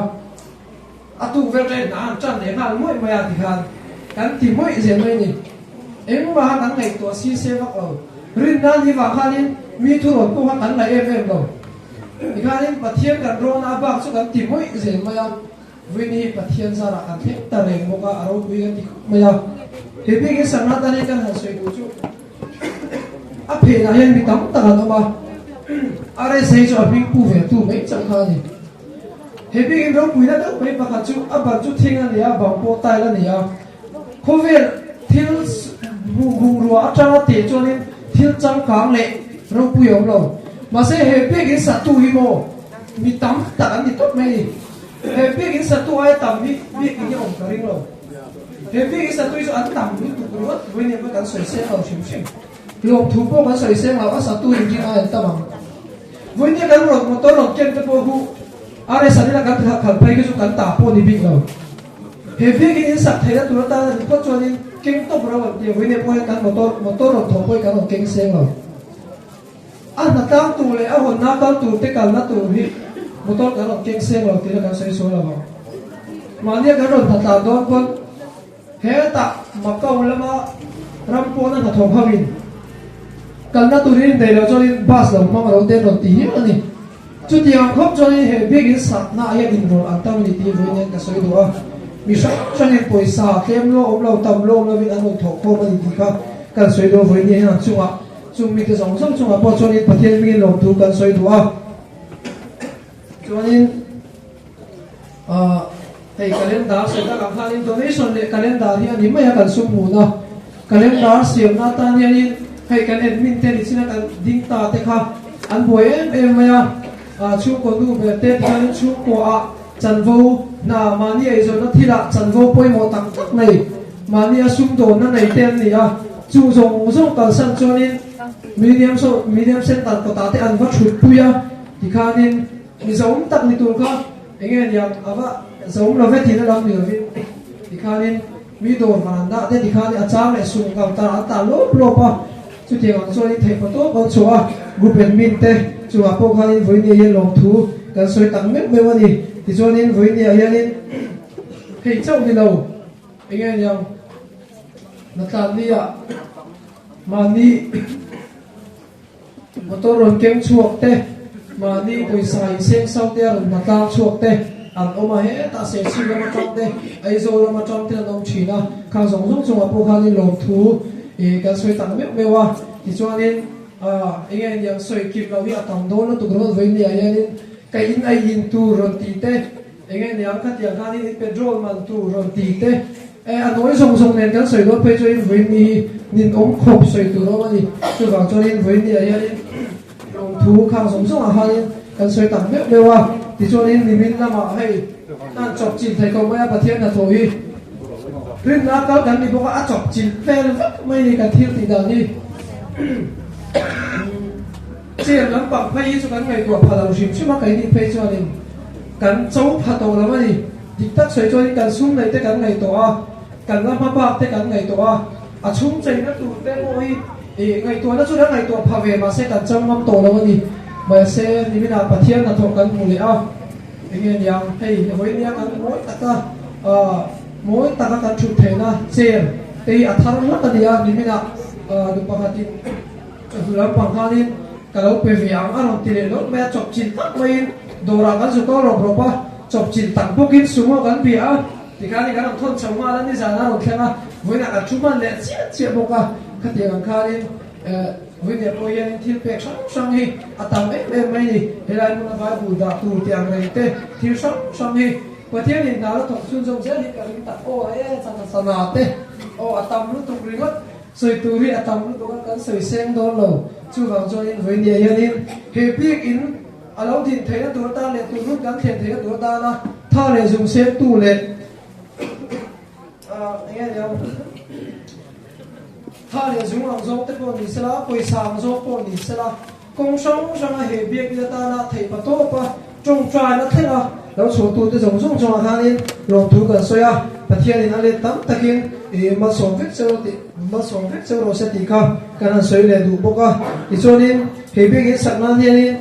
a tuk vel ṭain hna an ṭan leh nghal mawih mai a tikhan kan ti mawih zel mai a ni. Engmaha kan ngaihtuah si se vak lo, rinna ni vang khanin mi thurawn pawh kha kan ngaih em em lo, tikhanin Pathian kan rawna a bak chu kan ti mawih zel mai a. Vawiin hi Pathian zarah kan thleng ta reng bawk a, a ropui kan ti khawp mai a. He bik hi Sangat a nih kan han sawi duh chu a phenah hian mi tam tak an awm a, RSA chu a hming pu ve tu mai chauh kha a ni. He bik in ropuina deuh mai pakhat chu a ban chu thing a ni a, bang pawh tile a ni a. Khawvel thil bungrua atanga teh chuanin thil changkang leh ropui a awm lo. Mahse he bik in satu hi maw mi tam tak an ni tawp mai a ni. He bik in satu aia tam hi bik in hi awm ka ring lo. He bik in satu hi chu an tam lutuk ringawt vawi nia pawh kan sawi seng lo hrim hrim. Lawmthu pawh kan sawi seng lo, a satu in rin ai an tam ang. Vawi nia kan rawn motor rawn ken te pawh hu RS an ila kan khalh phei khi chu kan ta pawh ni bik lo. He bik in in sak theihna tur atana nih phawt chuanin keng tawp ro an ti a, vawi nia pawh hian kan motor motor rawn thawh pawh hi kan rawn keng seng lo. A hnatlang tur leh a hawnna kal tur te kalna tur hi motor kan rawn keng seng lo tihna kan sawi sual lo ang. Mahnia kan rawn hnatlan dawn pawn hetah Macau lama ram pawna hnathawk ho in kalna turin in nei lo chuanin bus lo hmang ro te an rawn ti hial a ni. Chutiang khawp chuanin he biak in sakna ah hian inrawlh an tam a ni tih vawiin hian ka sawi duh a. Mi hrang hrangin pawisa tlem lo awm lo tam lo awm lovin an rawn thawh khawm a ni tih kha kan sawi duh a vawiin hian an chungah Chung mite zawng zawng chungah pawh chuanin Pathian hmingin lawmthu kan sawi duh a. Chuanin ah hei calendar sawi tak ang khanin donation leh calendar hi a ni mai a kan sum hmun a. Calendar siamna atan hianin hei kan admin te nichina kan ding ta te kha an buai em em mai a. Ah chhungkaw nu ber te tikhanin chhungkaw ah chanvo hna mahni eizawnna thilah chanvo pawimawh tak tak nei mahni a sumdawnna nei te an ni a. Chu zawng zawng kalsan chuanin Millennium saw Millennium Center kawtah te an va thut pui a, tikhanin mi zahawm tak ni tur kha eng nge niang a va zahawm lo ve tihna lam ni lovin tikhanin mi dawr vandah te tikhanin a chang leh sum counter an tah lawp lawp a, chutiang ang chuanin theihpa tawp an chhuah a, group admin te chungah pawh khanin vawinia hian lawmthu kan sawi tak meuh meuh a ni. Tichuanin vawinia hianin hei chauh ni lo. Enge niang Natlannia mahni motor rawn keng chhuak te, mahni pawisa in seng sau te a rawn hnatlang chhuak te an awm a, hetah Serchhip lam atang te, Aizawl lam atang te an awm thin a, khang zawng zawng chungah pawh khanin lawmthu ih kan sawi tak meuh meuh a, tichuanin ah enge niang sawi kim loh hi a tam dawn lutuk ringawt vawinia hianin ka in a in tur rawn tih te, Enge niang khatiang khan in petrol man tur rawn ti te e a nawi zawng zawng nen kan sawi dawn phei chuan in vawiin ni hi nin awm khawp sawi tur awm a ni. Chuvang chuan in vawiin ni ah hian in lawmthu khang zawng zawng ah khan in kan sawi tak meuh meuh a. Tichuan in nimin lamah hei an chawp chilh thei ko mai a Pathian hnathawh hi rinna kal kan ni bawk a, a chawp chilh vel vek mai ni kan thil tih dan hi. Chair lampang phei hi chu kan ngaihtuah pha lo hrim hrim a, keini phei chuanin kan cho pha tawh lo a ni. Dik tak sawi chuanin kan sum neih te kan ngaihtuah a, kan la hma bak te kan ngaihtuah a, a chhung cheina tur te pawh hi ih ngaihtuahna chu la ngaihtuah pha ve mahse kan chang ngam tawh lo a ni. Mahse niminah Pathian hnathawh kan hmu leh a, enge niang hei vawi nia kan mawi taka ah mawi taka kan thut theihna chair te hi a thar hlak a ni a, niminah ah nu pakhatin Chawhnu lampang khanin ka lo pe ve ang a rawn ti leh lawk mai a, chawp chin tak maiin dawrah kan zu kal rawp rawp a, chawp chin tak bawkin sumo kan bia a, tikhanin kan rawn thawn chho nghal a, nizan a rawn thleng a, vawiinah kan thu hman leh chiah chiah bawk a, khatiang ang khanin eh vawiinah pawh hianin thil pek hrang hrang hi a tam em em mai a ni, helai hmuna Bible dah tur tih ang reng te thil hrang hrang hi. Pathianin hna la thawk chhunzawm zel hi ka ring tak aw e chana chana te aw a tam lutuk ringawt sawi tur hi a tam lutuk a kan sawi seng dawn lo chuvang chuanin vawinia hianin he bik in a lo din theihna tur atan leh tun hun kan thlen theihna tur atana tha leh zung seng tu leh eng nge niang tha leh zung ang zawng te pawh ni sela pawisa ang zawng pawh ni sela Kawng hrang hranga he biakinn atana theihpa tawpa tawngtaina thlenga lo chhuahtute zawng zawng chungah khanin lawmthu kan sawi a, Pathianin a let tam takin i malsawm vek cheu tih malsawm vek cheu rawh se tih kha kan han sawi leh duh bawk a. Tichuanin he biakinn sak nan hianin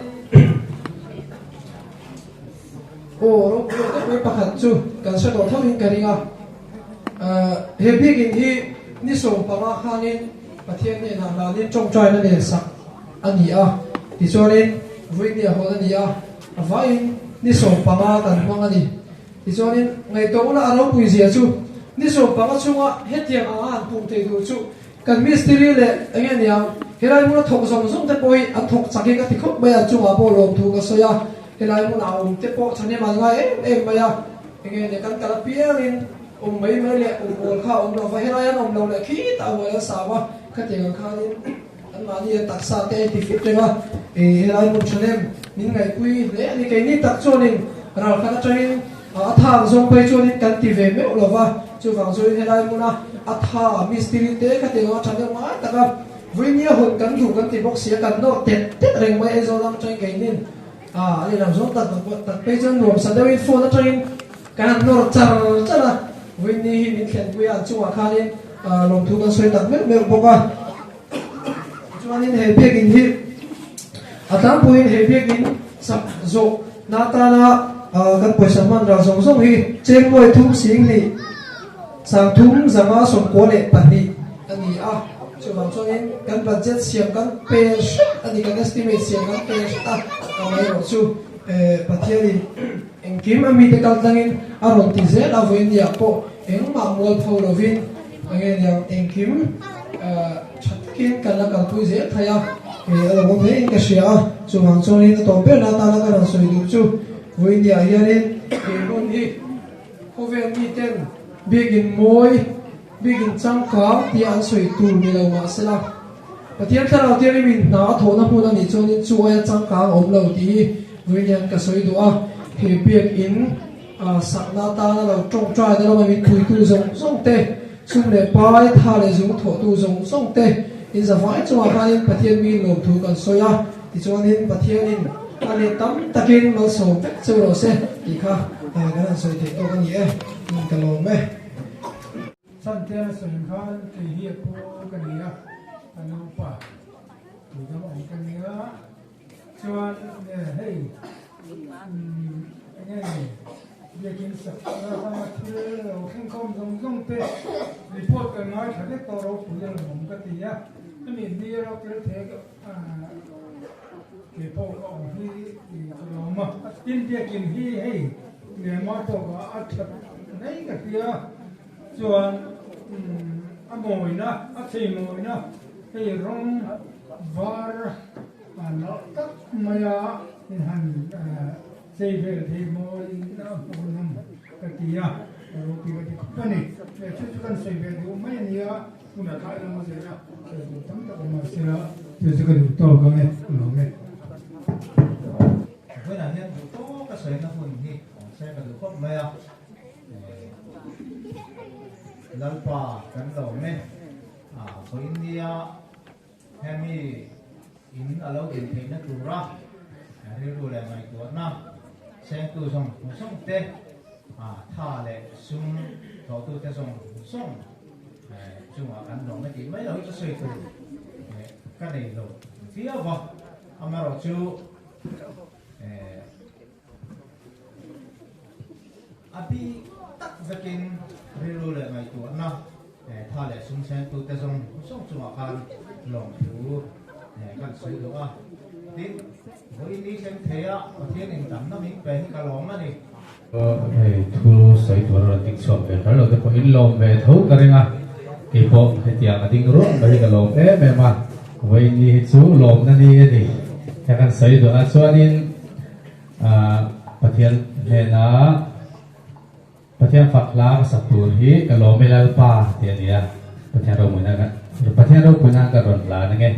aw ropui lo deuh mai pakhat chu kan hre tawh tho in ka ring a. He biakinn hi ni 15 khanin Pathian hnenah hlanin tawngtaina nen sak a ni a, tichuanin vawiin a hawn a ni a, a vaiin ni 15 kan hmang a ni. Tichuanin ngaihtuahna a ropui zia chu ni 15 chunga hetiang anga han pum thei tur chu kan mistiri leh eng nge niang helai hmuna thawk zawng zawng te pawh hi an thawk chak hi ka ti khawp mai a, chungah pawh lawmthu ka sawi a, helai hmunah a awm te pawh thahnem an ngai em em mai a, eng nge nia kan kal apiangin awm mai mai leh awm awl kha a awm lo va, helai an awm lo leh khitah a huai a sau a, khatiang ang khanin. Anmahni a taksa te a ti fit reng a, helai hmun tha nem min ngaihpui hle a ni. Keini tak chuanin ralkhat atangin a tha ang zawng phei chuanin kan ti ve meuh lo va, chuvang chuanin helai hmuna a tha mistiri te kha ti anga tha deuh ngai taka vawinia hawn kan duh kan ti bawk si a, kan nawr tet tet reng mai Aizawl lam atangin keinin a lehlam zawng tak tak phei chuan nuamsa deuhin phone atangin kan han nawr char char a, vawiini hi min thlenpui a, an chungah khanin lawmthu kan sawi tak meuh meuh bawk a. Chuanin he biakinn hi a tlangpuiin he biakinn sak zawh na atana kan pawisa hman ral zawng zawng hi chengnuai thum 2000 392 a ni a. Chuvang chuanin kan budget siam kan pe hret a ni, kan estimate siam kan pe hret a, amaherawh chu Pathianin engkim a mite kal tlangin a rawn ti zel a, vawiin pawh engmah mualpho lovin Eng nge niang engkim tha takin kan la kalpui zel thei a, kei a lo awm hle in ka hria a, chuvang chuanin a tawp berna atana ka rawn sawi duh chu Vawinia hianin he hmun hi khawvel miten biakin mawi, biakin changkang tia an sawi tur ni lo mahsela Pathian Thlarau Thianghlimin hna a thawhna hmun a nih chuanin chu aia changkang a awm lo tih hi Vawinia ka sawi duh a, he biakin Sakna atana lo tawngtai na lama min puitu zawng zawng te, sum leh pai, tha leh zung thawhtu zawng zawng te in zavai chungah khanin Pathian mi lawmthu kan sawi a, tichuanin Pathianin a let tam takin malsawm vek cheu rawh se tih kha kan han sawi theih tawk a ni e, ka lawm e. Chantena sawi khan kei hi a pu ka ni a, ka naupa tuidang awm ka nia. Chuan hei enge ni biakin sak atanga thil lo thleng khawm zawng zawng te report kan ngaithla vek tawh ropui a lawmawm ka ti a, hemi ni ro tel thei ke pawh ka awm hi ka lawm a, tin biakin hi hei Myanmar tawkah a that mai ka hria chuan a mawina a chei mawina hei rawng var Nalh tak maia in han chei vel thei mawiin a hmuhnawm ka ti a, ropui ka ti khawp a ni. Chu chu kan sawi ve duh mai a nia, huna tlai lama zela sawi duh tam tak awm mahsela chu chu ka duh tawk ang e, ka lawm e. Vawiinah hian duh tawk a sawina hun hi awm se ka duh khawp mai a, Lalpa kan lawm e, vawiin nia Hemi in a lo din theihna tura rilru leh ngaihtuahna sengtu zawng zawng te, tha leh sum thawhtute zawng zawng chungah kan lawm e tih mai lo hi chu sawi tur ka nei lo viau va. Amaherawhchu A bik tak vekin rilru leh ngaihtuahna tha leh sum sengtute zawng zawng chungah khan lawmthu kan sawi duh a. Tin, vawiin ni thleng theia Pathian indamna min pe hi ka lawm a ni. Hei thu sawi tur a rawn ding chhuak ve kher lo te pawh in lawm ve tho ka ring a, keipawh hetiang a ding ruah mai hi ka lawm em em a, vawiin ni hi chu lawmna ni a ni. Hei kan sawi duh a chuanin. Pathian hnena Pathian fak hla ka sak tur hi ka lawm e Lalpa tih a ni a, Pathian ropuina Pathian ropuina ka rawn hlan ange.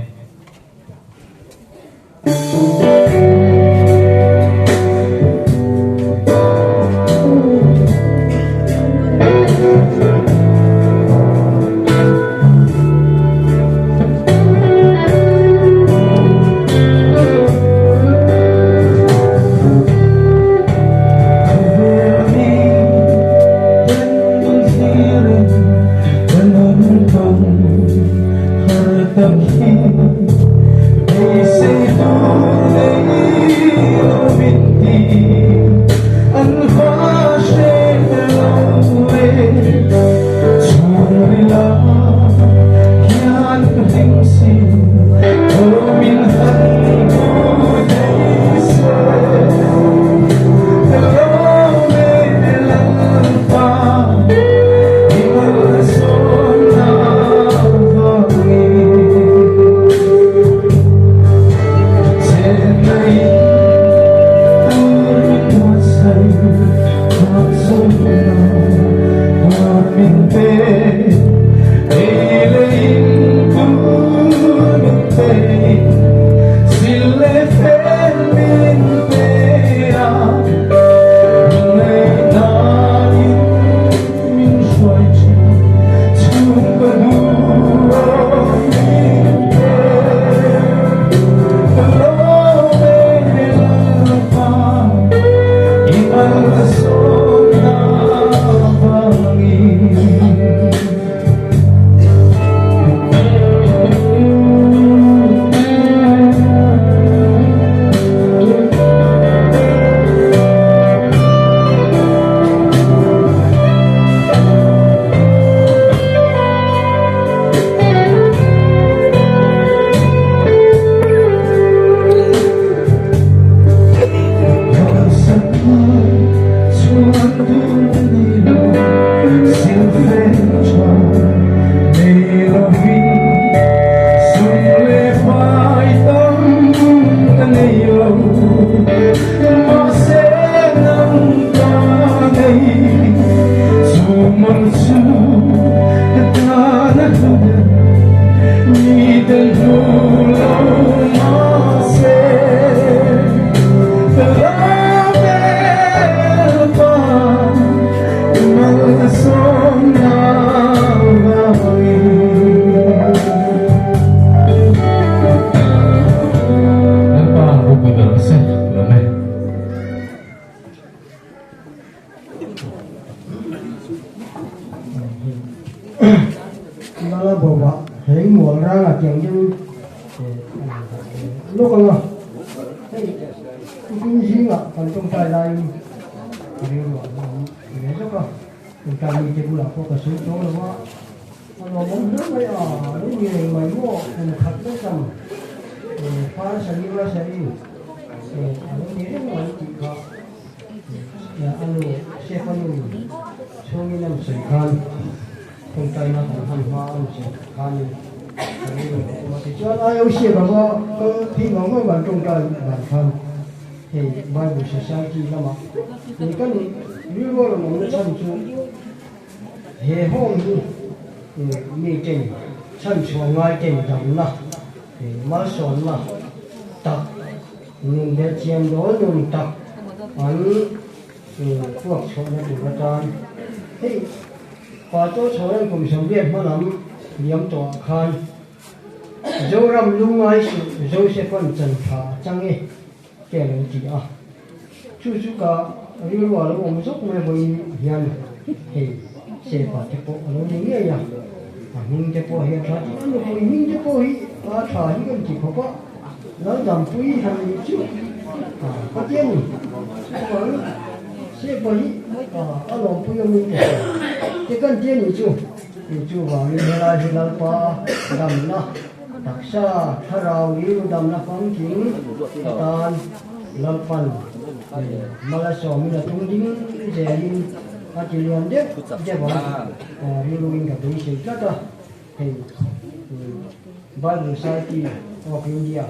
Bible Society of India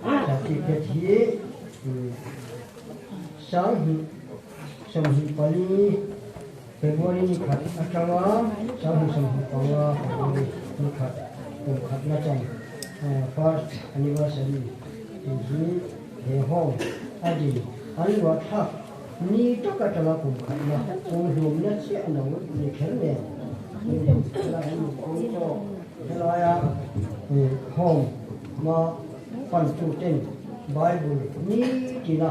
certificate hi 24. February ni khat atanga 2025 February ni khat kum khatna chan first anniversary tih hi he home a din an luah thlak ni tak atanga kum khatna kum hlumna chiah lo ni kher nen helai an nunpui tawk helaia home ma pantuten Bible ni tina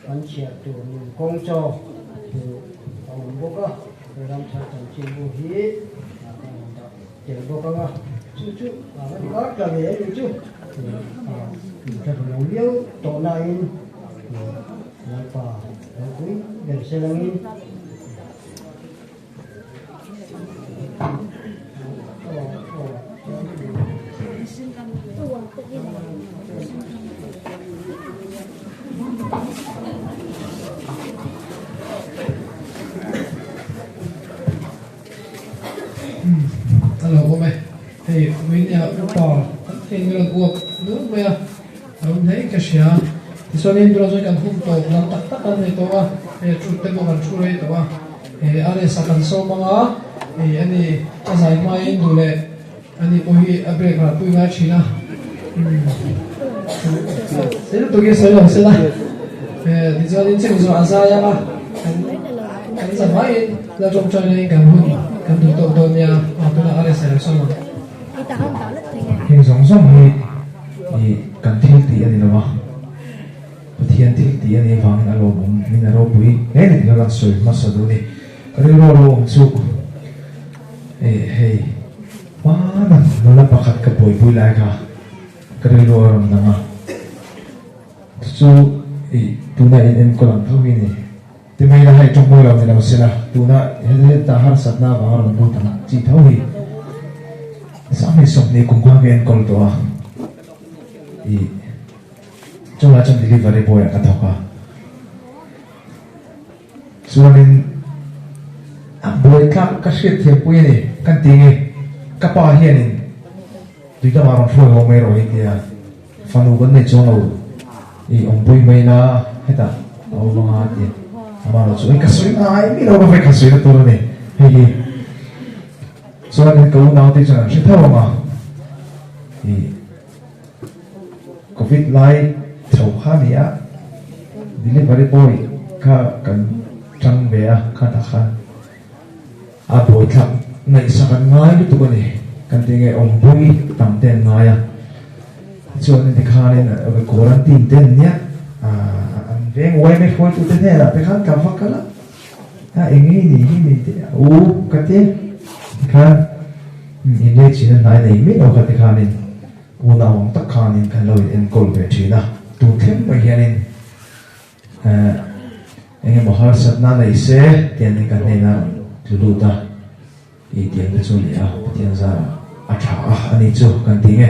an chhiar tur nun kawng chaw hmuh a awm bawk a, he ramthar chanchinbu hi kan rawn dah tel bawk ang a, chu chu a rawn kar ta ve a nih chu, ka lo liau tawh nain Lalpa ropui ber se langin. A lo awm e, hei Winia upa kan thei min rawn uap nul mai a, a awm hle in ka hria. Tichuanin tunah chuan kan hun tawp lam tak tak an nei tawh a, hei a thut te pawh kan thu rei tawh a, hei a resa kan sawm ang a, hei ani a zai hmain duh leh ani pawh hi a break rah pui ngai thin a, sei lutuk hi sawi lo sela, tichuanin cheng zawh a zai ang a, kan kan za hmain la tawngtai laiin kan hun kan duh tawk dawn nia, a tunah a resa lo sawm ang. Heng zawng zawng hi i kan thil tih a ni lo a, Pathian thil tih a nih avangin a lawmawm min a ropui hle ni tih kha kan sawi hmasa duh a ni. Ka rilru a lo awm chu e hei hmana nula pakhat ka buaipui lai kha ka rilru a rawn dang a, chu chu i tuna in enkawl ang tho hi a ni. Ti mai la hei tawngmawi lo ni lo sela tuna heta harsatna avanga rawn lut ang chi tho hi Sangni 20 kum khan ka enkawl tawh a, i chungah chuan delivery boy ah ka thawk a, chuanin a buaithlak ka hriatthiam pui a ni kan ti nge ka pa hianin tuidamah rawn hruai haw mai rawh hi tia. Fanu kan nei chuang lo i awmpui mai la hetah a awm anga a ti. Amah erawh chu ka sawi ngai mi lo ka vek ka sawi na tur a ni hei hi. Chuanin ka unaute chuan an hre tho ang a i Covid lai tho kha a ni a, delivery boy kha kan tang ve a kha tah khan a buaithlak ngaihsak an ngai lutuk a ni kan ti nge awmpui tam te an ngai a tichuan tikhanin quarantine te an nia an veng uai mai hruaitu te hnenah te khan ka va kal a a eng nge ni hi min ti a u ka ti tikhan inlei chin a hnai nei miah lo kha tikhanin unau ang tak khanin kan lo in enkawl ve thin a tun thleng mai hianin Eng emaw harsatna nei se tian in ka hnena rawn tlu lut a, i tiang te chu ni a, Pathian zarah a tha a a ni chu kan ti nge.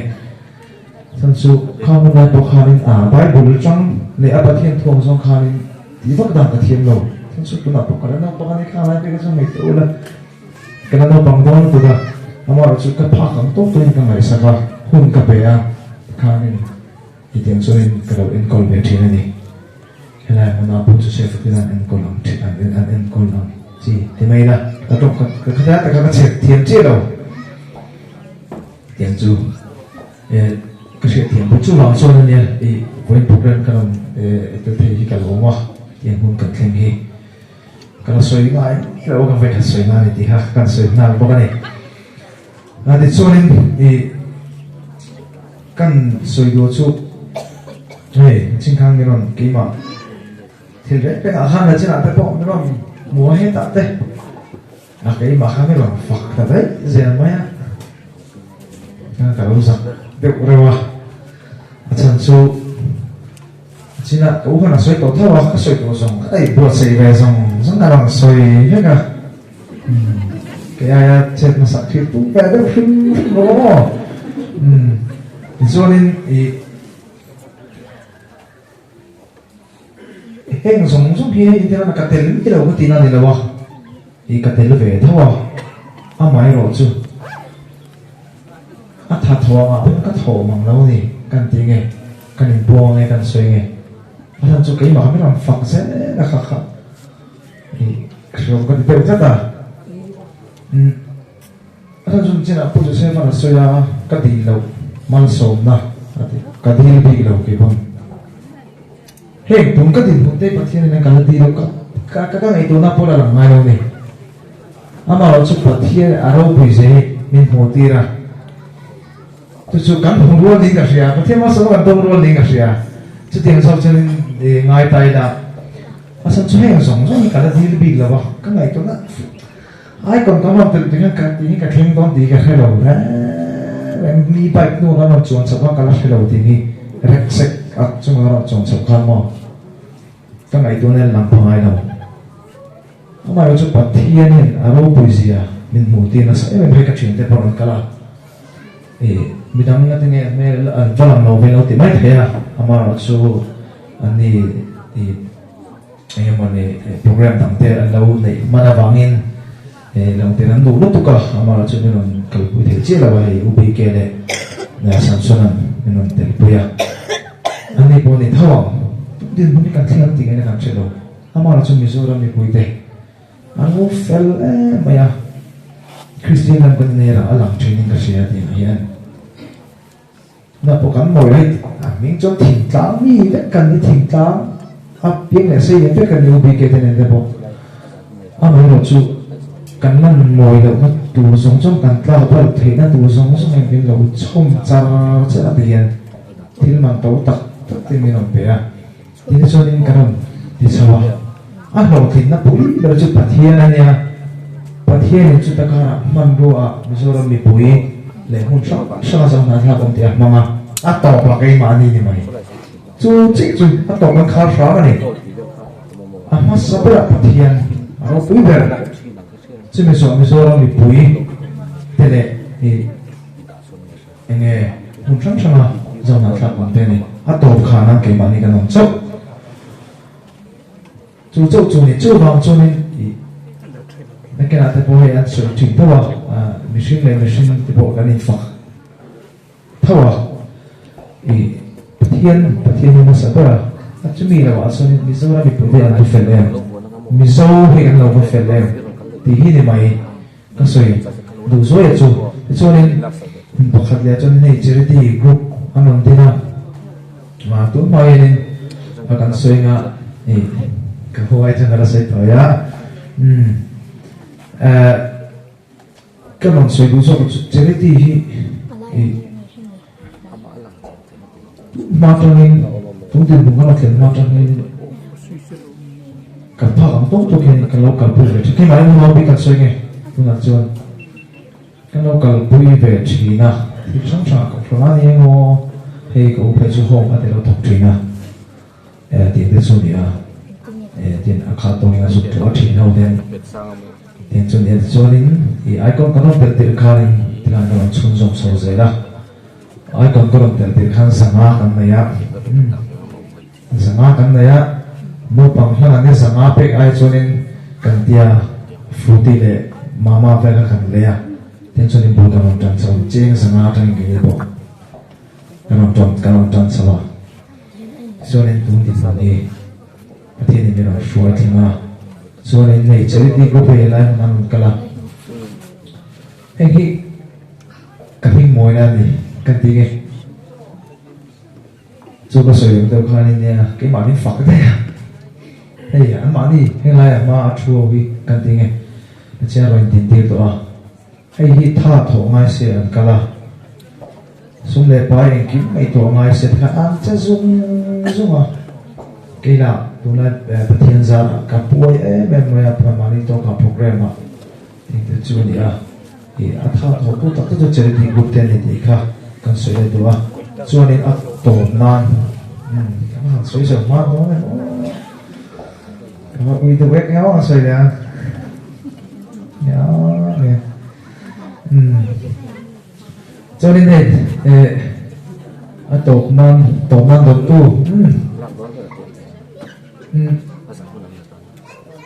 Chhan chu khang hun lai pawh khanin a Bible tang leh a Pathian thuang zawng khanin tih vak dan ka thiam lo. Chhan chu tunah pawh ka la naupang a ni khang lai te kha chu ngaihtuah ula ka la naupang dawn lutuk a, amaherawhchu chu ka phak ang tawk tawhin ka ngaihsak a, hun ka pe a tikhanin Hetiang chuanin ka lo enkawl ve thin a ni. Helai hmuna Pu Joseph-a ten an enkawl ang thin, an an enkawl ang chi ti mai ila, ka tawng ka ka khatia taka ka chhiat thiam chiah lo. Hetiang chu eh ka hriat thiam pawh chuvang chuan a nia i vawiin program ka rawn eh tel thei hi ka lo awm a, hetiang hmun kan thleng hi ka la sawi ngai lo ka vawikhat sawi ngai a ni tih kha kan sawi nghal bawk a ni. A tichuanin i kan sawi duh chu hei chingkhang min rawn keimah thil reng reng ah khan la chinah te pawh min rawn hmu a hetah te a keimah kha min rawn fak ta daih zel mai a ka lo zak deuh reuh a a chhan chu chinah ka u khan a sawi tawh tho a ka sawi tawh zawng ka buatsaih ve zawng zawng ka rawn sawi vek a. Kei aia chet hmasa thil tum ve deuh hrim hrim lo maw? Tichuanin i heng zawng zawng hi hei tirana ka tel mi lo ka tihna a ni lo a, i ka tel ve tho a, amaherawh chu a tha tho angah pawh ka tho mang lo a ni kan ti nge, kan inbuang nge kan sawi nge, a chhan chu keimah kha mi rawn fak zel a kha kha. Hriawm ka ti deuh tlat a. Umm a chhan chhun chinah Pu Joseph-a'n a sawi a, ka dil loh malsawmna a ti, ka dil bik lo kei pawn. Heng tum ka dinhmun te Pathian in a kal dil lo ka ka ka ngaihtuahna pawh la lang ngai lo ni. Amaherawh chu Pathian a ropui zia hi min hmuh tir a, chu chu kan hmu rual niin ka hria, Pathian malsawmna kan dawng rual niin ka hria. Chutiang zawk chuan in ngai ta ila, a chhan chu heng zawng zawng hi ka la dil bik lo a, ka ngaihtuahna Icon kan rawn telh tih hian ka tih hi ka thleng dawn tih ka hre lo reng reng, mi bike hnu kan rawn chuan chhoh kha ka la hre lo tih hi rek sek a chunga ka rawn chuan chhoh khan maw ka ngaihtuahna hian lang pha ngai lo. Amaherawh chu Pathianin a ropui zia min hmuh tir nasa em em hei ka thiante pawh rawn kal a, ih midang na te nge hmel an va lang lo ve lo ti mai thei a, amaherawh chu an ni ih. Eng emawni program dang te an lo neih hman avangin lo tir an duh lutuk a, amah chu min rawn kalpui thei chiah lo a, hei U BK leh Samson-a'n min rawn telpui a, ani pawh ni tho ang, tum dinhmun hi kan thleng ang tih ngaihna kan hre lo, amah chu Mizoram mipuite an lo fel em mai a, Kristian lam kan inei rah a lang thinin ka hria tih ang hian. Na pawh kan mawi a hei a hming chuan thingtlang mi vek kan ni thingtlang a piang leh sei lian vek kan ni UBK te nen te pawh amaherawh chu kan lan mawi lohna tur zawng zawng kan tlak bal theihna tur zawng zawng hian min lo chhawm char char a ti hian thil man to tak tak te min rawn pe a tin chuanin kan rawn ti chho a a hlawhtlinna pui ber chu Pathian a nia Pathianin chuta karah hmanrua ah Mizoram mipui leh hmun hrang hrang a zohna thlak awm tih a hmang a, a tawp ah keimahni ni mai. Chu chiah chu a tawp an khar hram a ni. A hmasa berah Pathian a ropui ber. Chumi zawh Mizoram mipui te leh ih enge hmun hrang hrang a zohna thlak awm te a ni. A tawp khanah keimahni kan awm chauh. Chu chauh chu ni, chuvang chuanin ih nakinah te pawh hei an sawi thin tho a, mihring leh mihring te pawh kan infak tho a, ih Pathian, Pathian hi hmasa ber a, a chumi lohah chuanin Mizoram mipui te an va fel em, Mizo hi an lo va fel em tih hi ni mai ka sawi duh zuai chu. Tichuanin pakhat leh chuanin hei charity group an rawn din a. Mah tun hma hianin a kan sawi nga i ka huai chuan ka la sawi tawh a umm eh ka rawn sawi duh zawk chu charity hi i tun hma atangin tun dinhmun ka rawn thlen hma atangin ka phak ang tawk tawk hian ka lo kalpui ve thin keimah in unau bik kan sawi nge tunah chuan Kan lo kalpui ve thin a, thil hrang hrang a kohhran a ni emaw, hei ka u phei chu home a ti lo thawk thin a, eh tih te chu a ni a, eh tin a khat tawngin a zuk tawh a thin ho ten tin chu a ni a, tichuanin ih icon kan rawn telh tirh khanin tikhan kan rawn chhunzawm chho zel a, icon ka rawn telh tirh khan zanga kan nei a, umm zanga kan nei a, naupang hlan an ni zanga pek ai chuanin kan tia Fruity leh Mama vel kha kan lei a, tin chuanin bul kan rawn tan chho, cheng zanga atangin kei ni pawh kan rawn tan kan rawn tan chho a, tichuanin tun dinhmun hi Pathianin min rawn hruai thleng a, chuanin hei charity group hei helai hmun an rawn kal a, heng hi ka hming mawina a ni kan ti nge. Chu ka sawi ang deuh khanin nia keimah min fak daih a, hei anmahni henglaiah hma a thu ho hi kan ti nge Pathian rawn din tir tawh a, hei hi tha thawh ngai se an kal a, sum leh pai engkim ngaihtuah ngai se tikhan an che zung zung a, keilah tunlai Pathian zarah ka buai em em mai a, mahni tawkah program ah engte chu a ni a. Ih a tha tawh tu tak tak chu charity group te a ni tih kha kan sawi leh duh a, chuanin a tawp nan umm ka va han sawi zo hma dawn em aw ka va ui deuh vek emaw a sawi leh a nia umm chuanin hei eh a tawp nan tawp nan dawttu umm umm.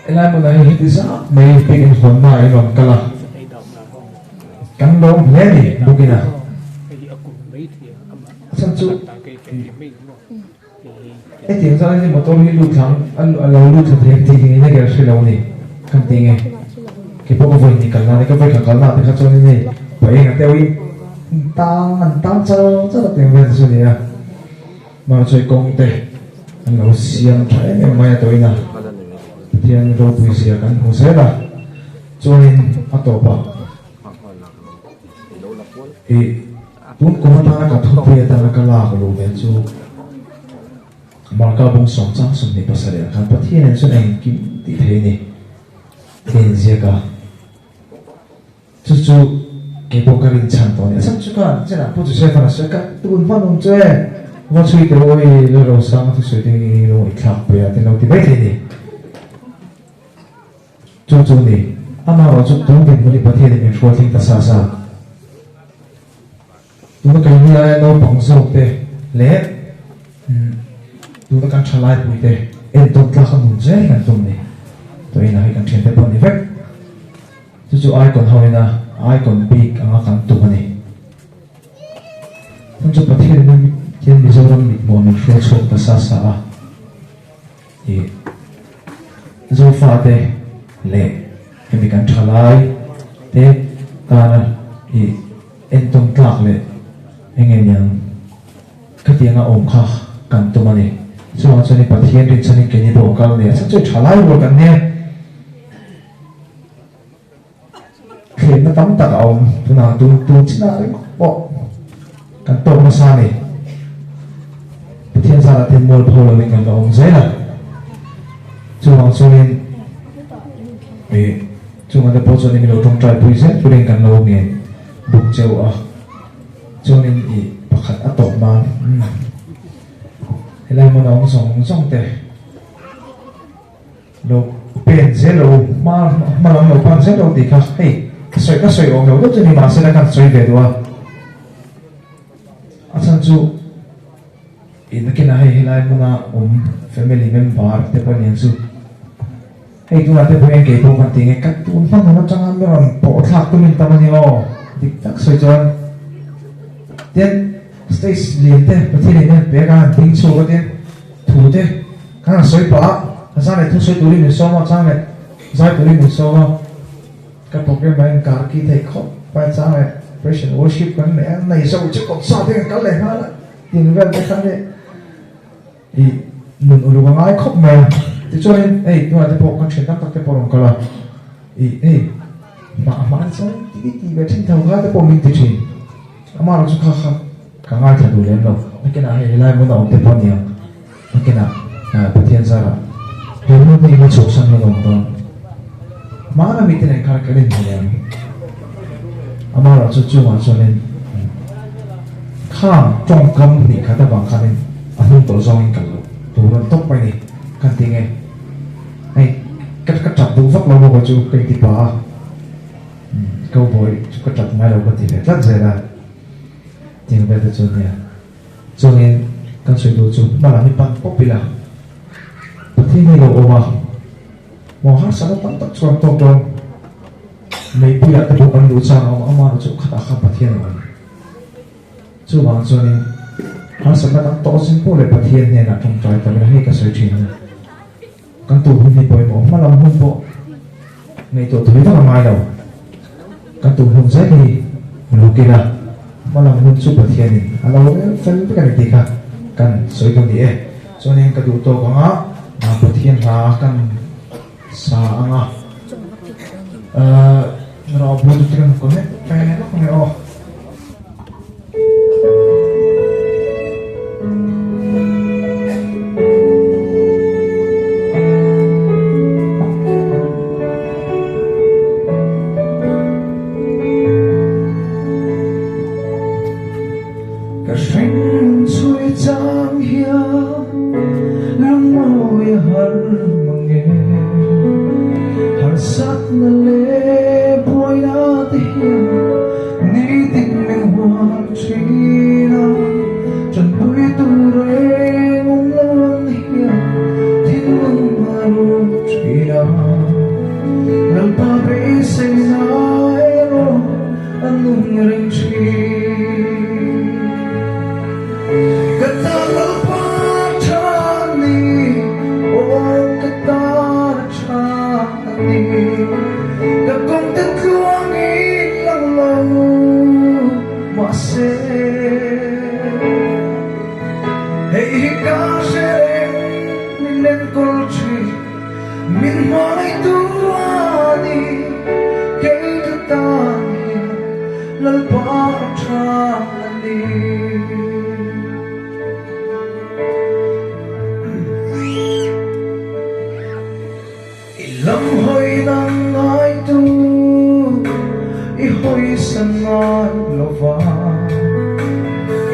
Helai hmunah hian heti zat mai bik in hawnna in rawn kal a, kan lawm hle a ni bawkin a. A chhan chu hetiang zat hi motor hi lut thla ang a lo lut thla thei ang tih hi ngei na ker hre lo a ni kan ti nge. Kei pawh ka vawi hnih kalna a ni, ka vawi khat kalna ah te kha chuanin hei paeng a teuhin an tang an tang char char a tiang vel te chu a ni a. Hmarchawi kawng te an lo siam tha em em mai a tawhin a Pathian ropui zia kan hmu zel a, chuanin a tawpah ih tun kum atana ka thupui atana ka lak luh ve chu Marka bung sawm chang 27 ah khan Pathianin chuan engkim tih thei a ni tih a inziak a. Chu chu kei pawh ka rinchhan tawh a ni. A chhan chu khan chenah Pu Joseph-a'n a sawi ka tun hman awm chu e, va chhui teh u i Lalrosanga thusawi te hi lo ngaihthlak pui a tin lo ti mai thei a ni. Chu chu ni, amaherawh chu tun dinhmun hi Pathianin min hruai thleng ta sa sa. Tuna kei ni aia naupang zawk te leh tuna kan thalai pui te entawn tlak a nun zel hi kan tum ni. Tawhina hi kan thiante pawh a ni vek. Chu chu icon ho ina icon bik anga kan tum a ni. Chhan chu Pathian in hian Mizoram mithmuh min hruai chhuak ta sa sa a. I Zofa te leh hemi kan thalai te tana i entawn tlak leh enge niang khatianga awm kha kan tum a ni. Chuvang chuan i Pathian rinchhanin keini pawh kal nia. Chhan chu i thalai rual kan nia. Thlenna tam tak a awm tunah tun tun chinah ringawt pawh kan tawk nasa a ni. Pathian zarah te mualpho lovin kan la awm zel a. Chuvang chuanin ih chungah te pawh chuanin min lo tawngtai pui zel turin kan lo ngen buk cheu a. Chuanin ih pakhat a tawp nan helai hmun a awm zawng zawng te. Lo pen zel lo, hma hma lam lo pan zel lo tih kha hei ka sawi ka sawi awm lo deuh chu ni mahse la kan sawi ve duh a. A chhan chu i nakinah hei helai hmuna awm family member te pawh aniang chu hei tunah te pawh hian kei pawh kan ti nge ka tun hman hman atanga mi rawn pawh thlak tumin tam a ni aw dik tak sawi chuan tin stage lian te Pathian in a pek a han ding chhuak a tin thu te Kan han sawi pah a, a zan leh thu sawi turin min sawm a, chang leh zai turin min sawm a, ka program ah hian kar ki theih khawp a, chang leh praise and worship kan nei a, nei zo chu kawt sa te kan kal leh nghal a, tin vel te khan nih i nun uluk a ngai khawp mai a, tichuanin hei tunah te pawh kan thian tam tak te pawh a rawn kal a, i hei hmah hmah te chuan ti ti ve thin tho kha te pawh min ti thin, amaherawhchu kha kha ka ngaithla duh lem lo, nakinah hei helai hmun a awm te pawh a ni ang. Nakinah Pathian zarah he hmun hi ila chhuahsan hlawm awm dawn. Hmana mite nen khan kan inhmu leh ang. Amaherawh chu chungah chuanin khang tawngkam hnih khat avang khanin a hnung tawh zawngin kal loh tur an tawp mai ni. Kan ti nge? Hei ka ka tap duh vak lo bawk a chu ka inti pah a. Cowboy chu ka tap ngai lo ka ti ve tlat zel a. Tiang vel te chu nia. Chuangin kan sawi duh chu hma lam hi pan pawp ila, Pathian hi lo awm a, maw harsatna tam tak chuan tawk dawn, meipuiah te pawh kan luh chang a awm a, amaherawh chu khatah khan Pathian a awm. Chuvang chuanin harsatna kan tawh zing pawh leh Pathian hnenah tawngtai ta ila, hei ka sawi thin a ni. Kan tur hun hi pawimawh hma lam hun pawh ngaihtuah thui vak a ngai lo. Kan tur hun zel hi luk ila, hma lam hun chu Pathianin a lo rel fel vek a ni tih kha kan sawi dawn ni e. Chuanin ka duh tawk anga Pathian hla kan sa anga rau bu chu kan connect ve lawk ang e aw. Ka hring chhui chang hian lungmawi a har mang e, harsatna leh buaina te hian. hawisan ngai lova,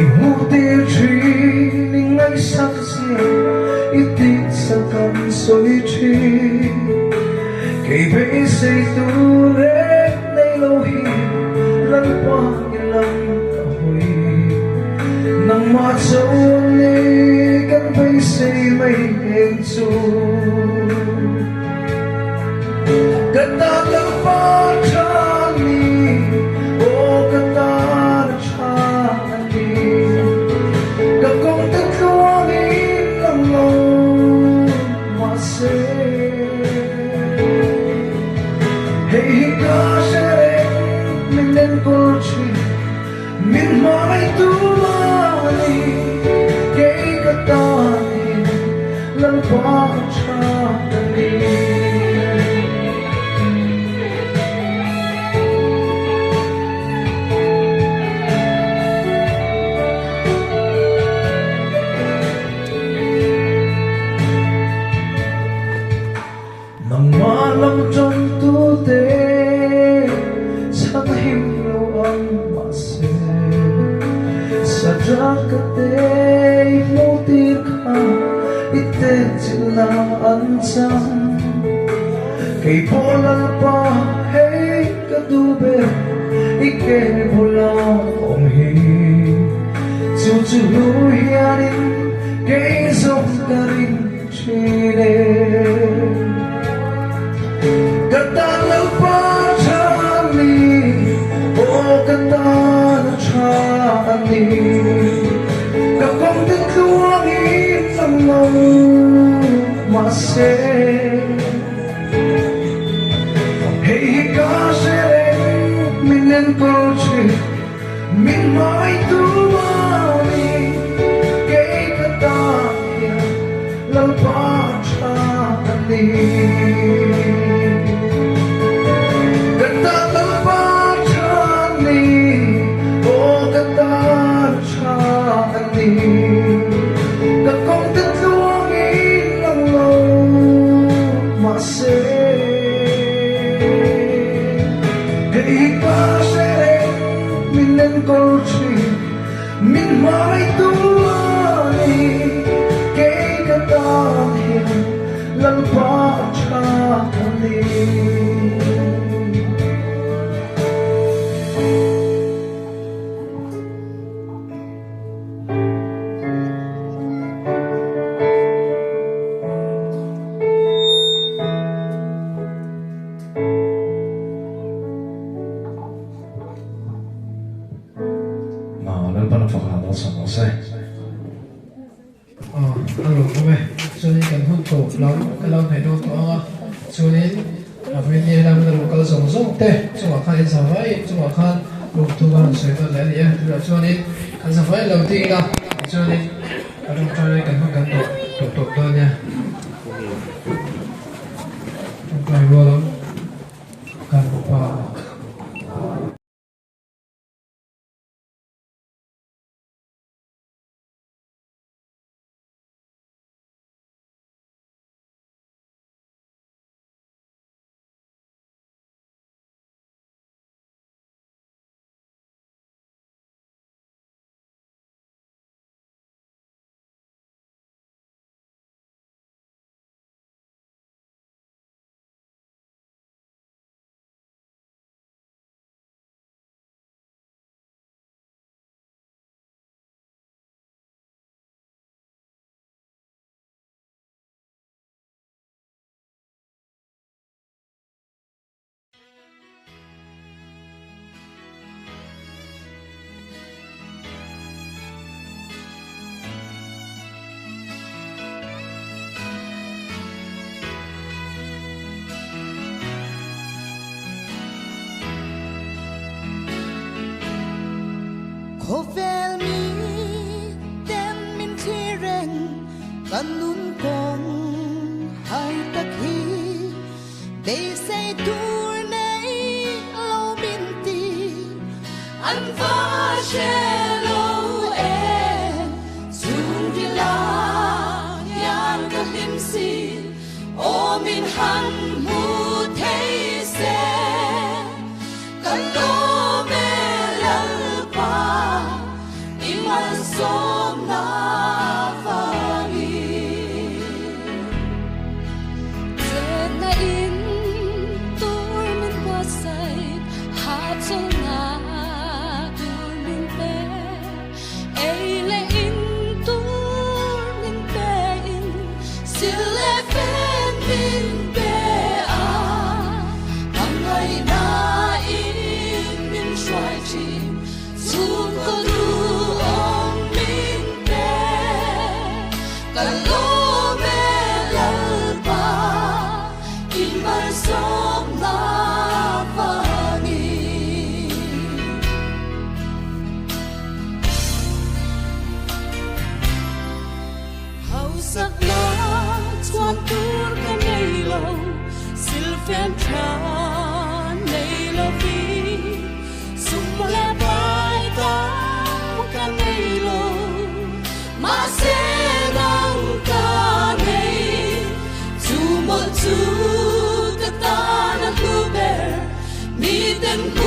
i hmuh tir thin i ngaihsak zia i tihchak an sawi thin. Kei beisei tur reng nei lo hi Lalpa i lam ka hawi. Nangmah chuan ni kan beisei mai eng chu. Ka tan Lalpa tha ni, aw ka tan a tha a ni. Ka kawng te tluangin lang lo mahse, hei hi ka hre reng min enkawl thin, min hmangaihtu a ni. Kei ka tan hian Lalpa a tha a ni. Nangmah lam tawngtute chhan him lo ang mahse, Sadraka te i hmuh tir kha i tehchilhna an chang. Kei pawh Lalpa hei ka duh ber i ke bula awm hi. Chu chu hlu hianin kei zawng ka ring thin e. Ka tan Lalpa tha a ni, aw ka tan a tha a ni. Ka kawng te tluangin lang lo mahse, hei hi ka hre reng min enkawl thin. Min hmangaihtu a ni, kei ka tan hian Lalpa tha a ni. Ka tan Lalpa tha a ni, aw ka tan tha a ni. Ka kawng te tluangin lang lo mahse, hei hi ka hre reng. Min enkawl thin, min hmangaihtu a ni. Kei ka tan hian Lalpa a tha a ni. Lalpan a fak ah malsawm rawh se. A lawmawm e. Chuanin kan hun tawp lam ka lo hnaih dawn tawh ang a, chuanin Raveni lam na local zawng zawng te chungah khan in zavai chungah khan lawmthu ka rawn sawi nawn leh a ni e. Tunah chuanin kan zavai lo ding ila, tichuanin ka tawngtai lai kan hun kan tawh tawp tawp dawn nia. Tawngtai rual ang. Kan pa. Khawvel mi ten min thlir reng kan nun kawng hai tak hi beisei tur nei lo min ti an va hre lo e chhungrila hian ka hlim si aw min han hmu thei se ka lawm. thin Chhungkaw duhawm min pe Ka lawm e Lalpa I malsawmna vangin. Hausakna chuan tur ka nei lo, silfen tha nei lovin, sum leh pai tam ka nei lo, mahse nang ka nei, chu mawlh chu ka tan a hlu ber, miten hmu.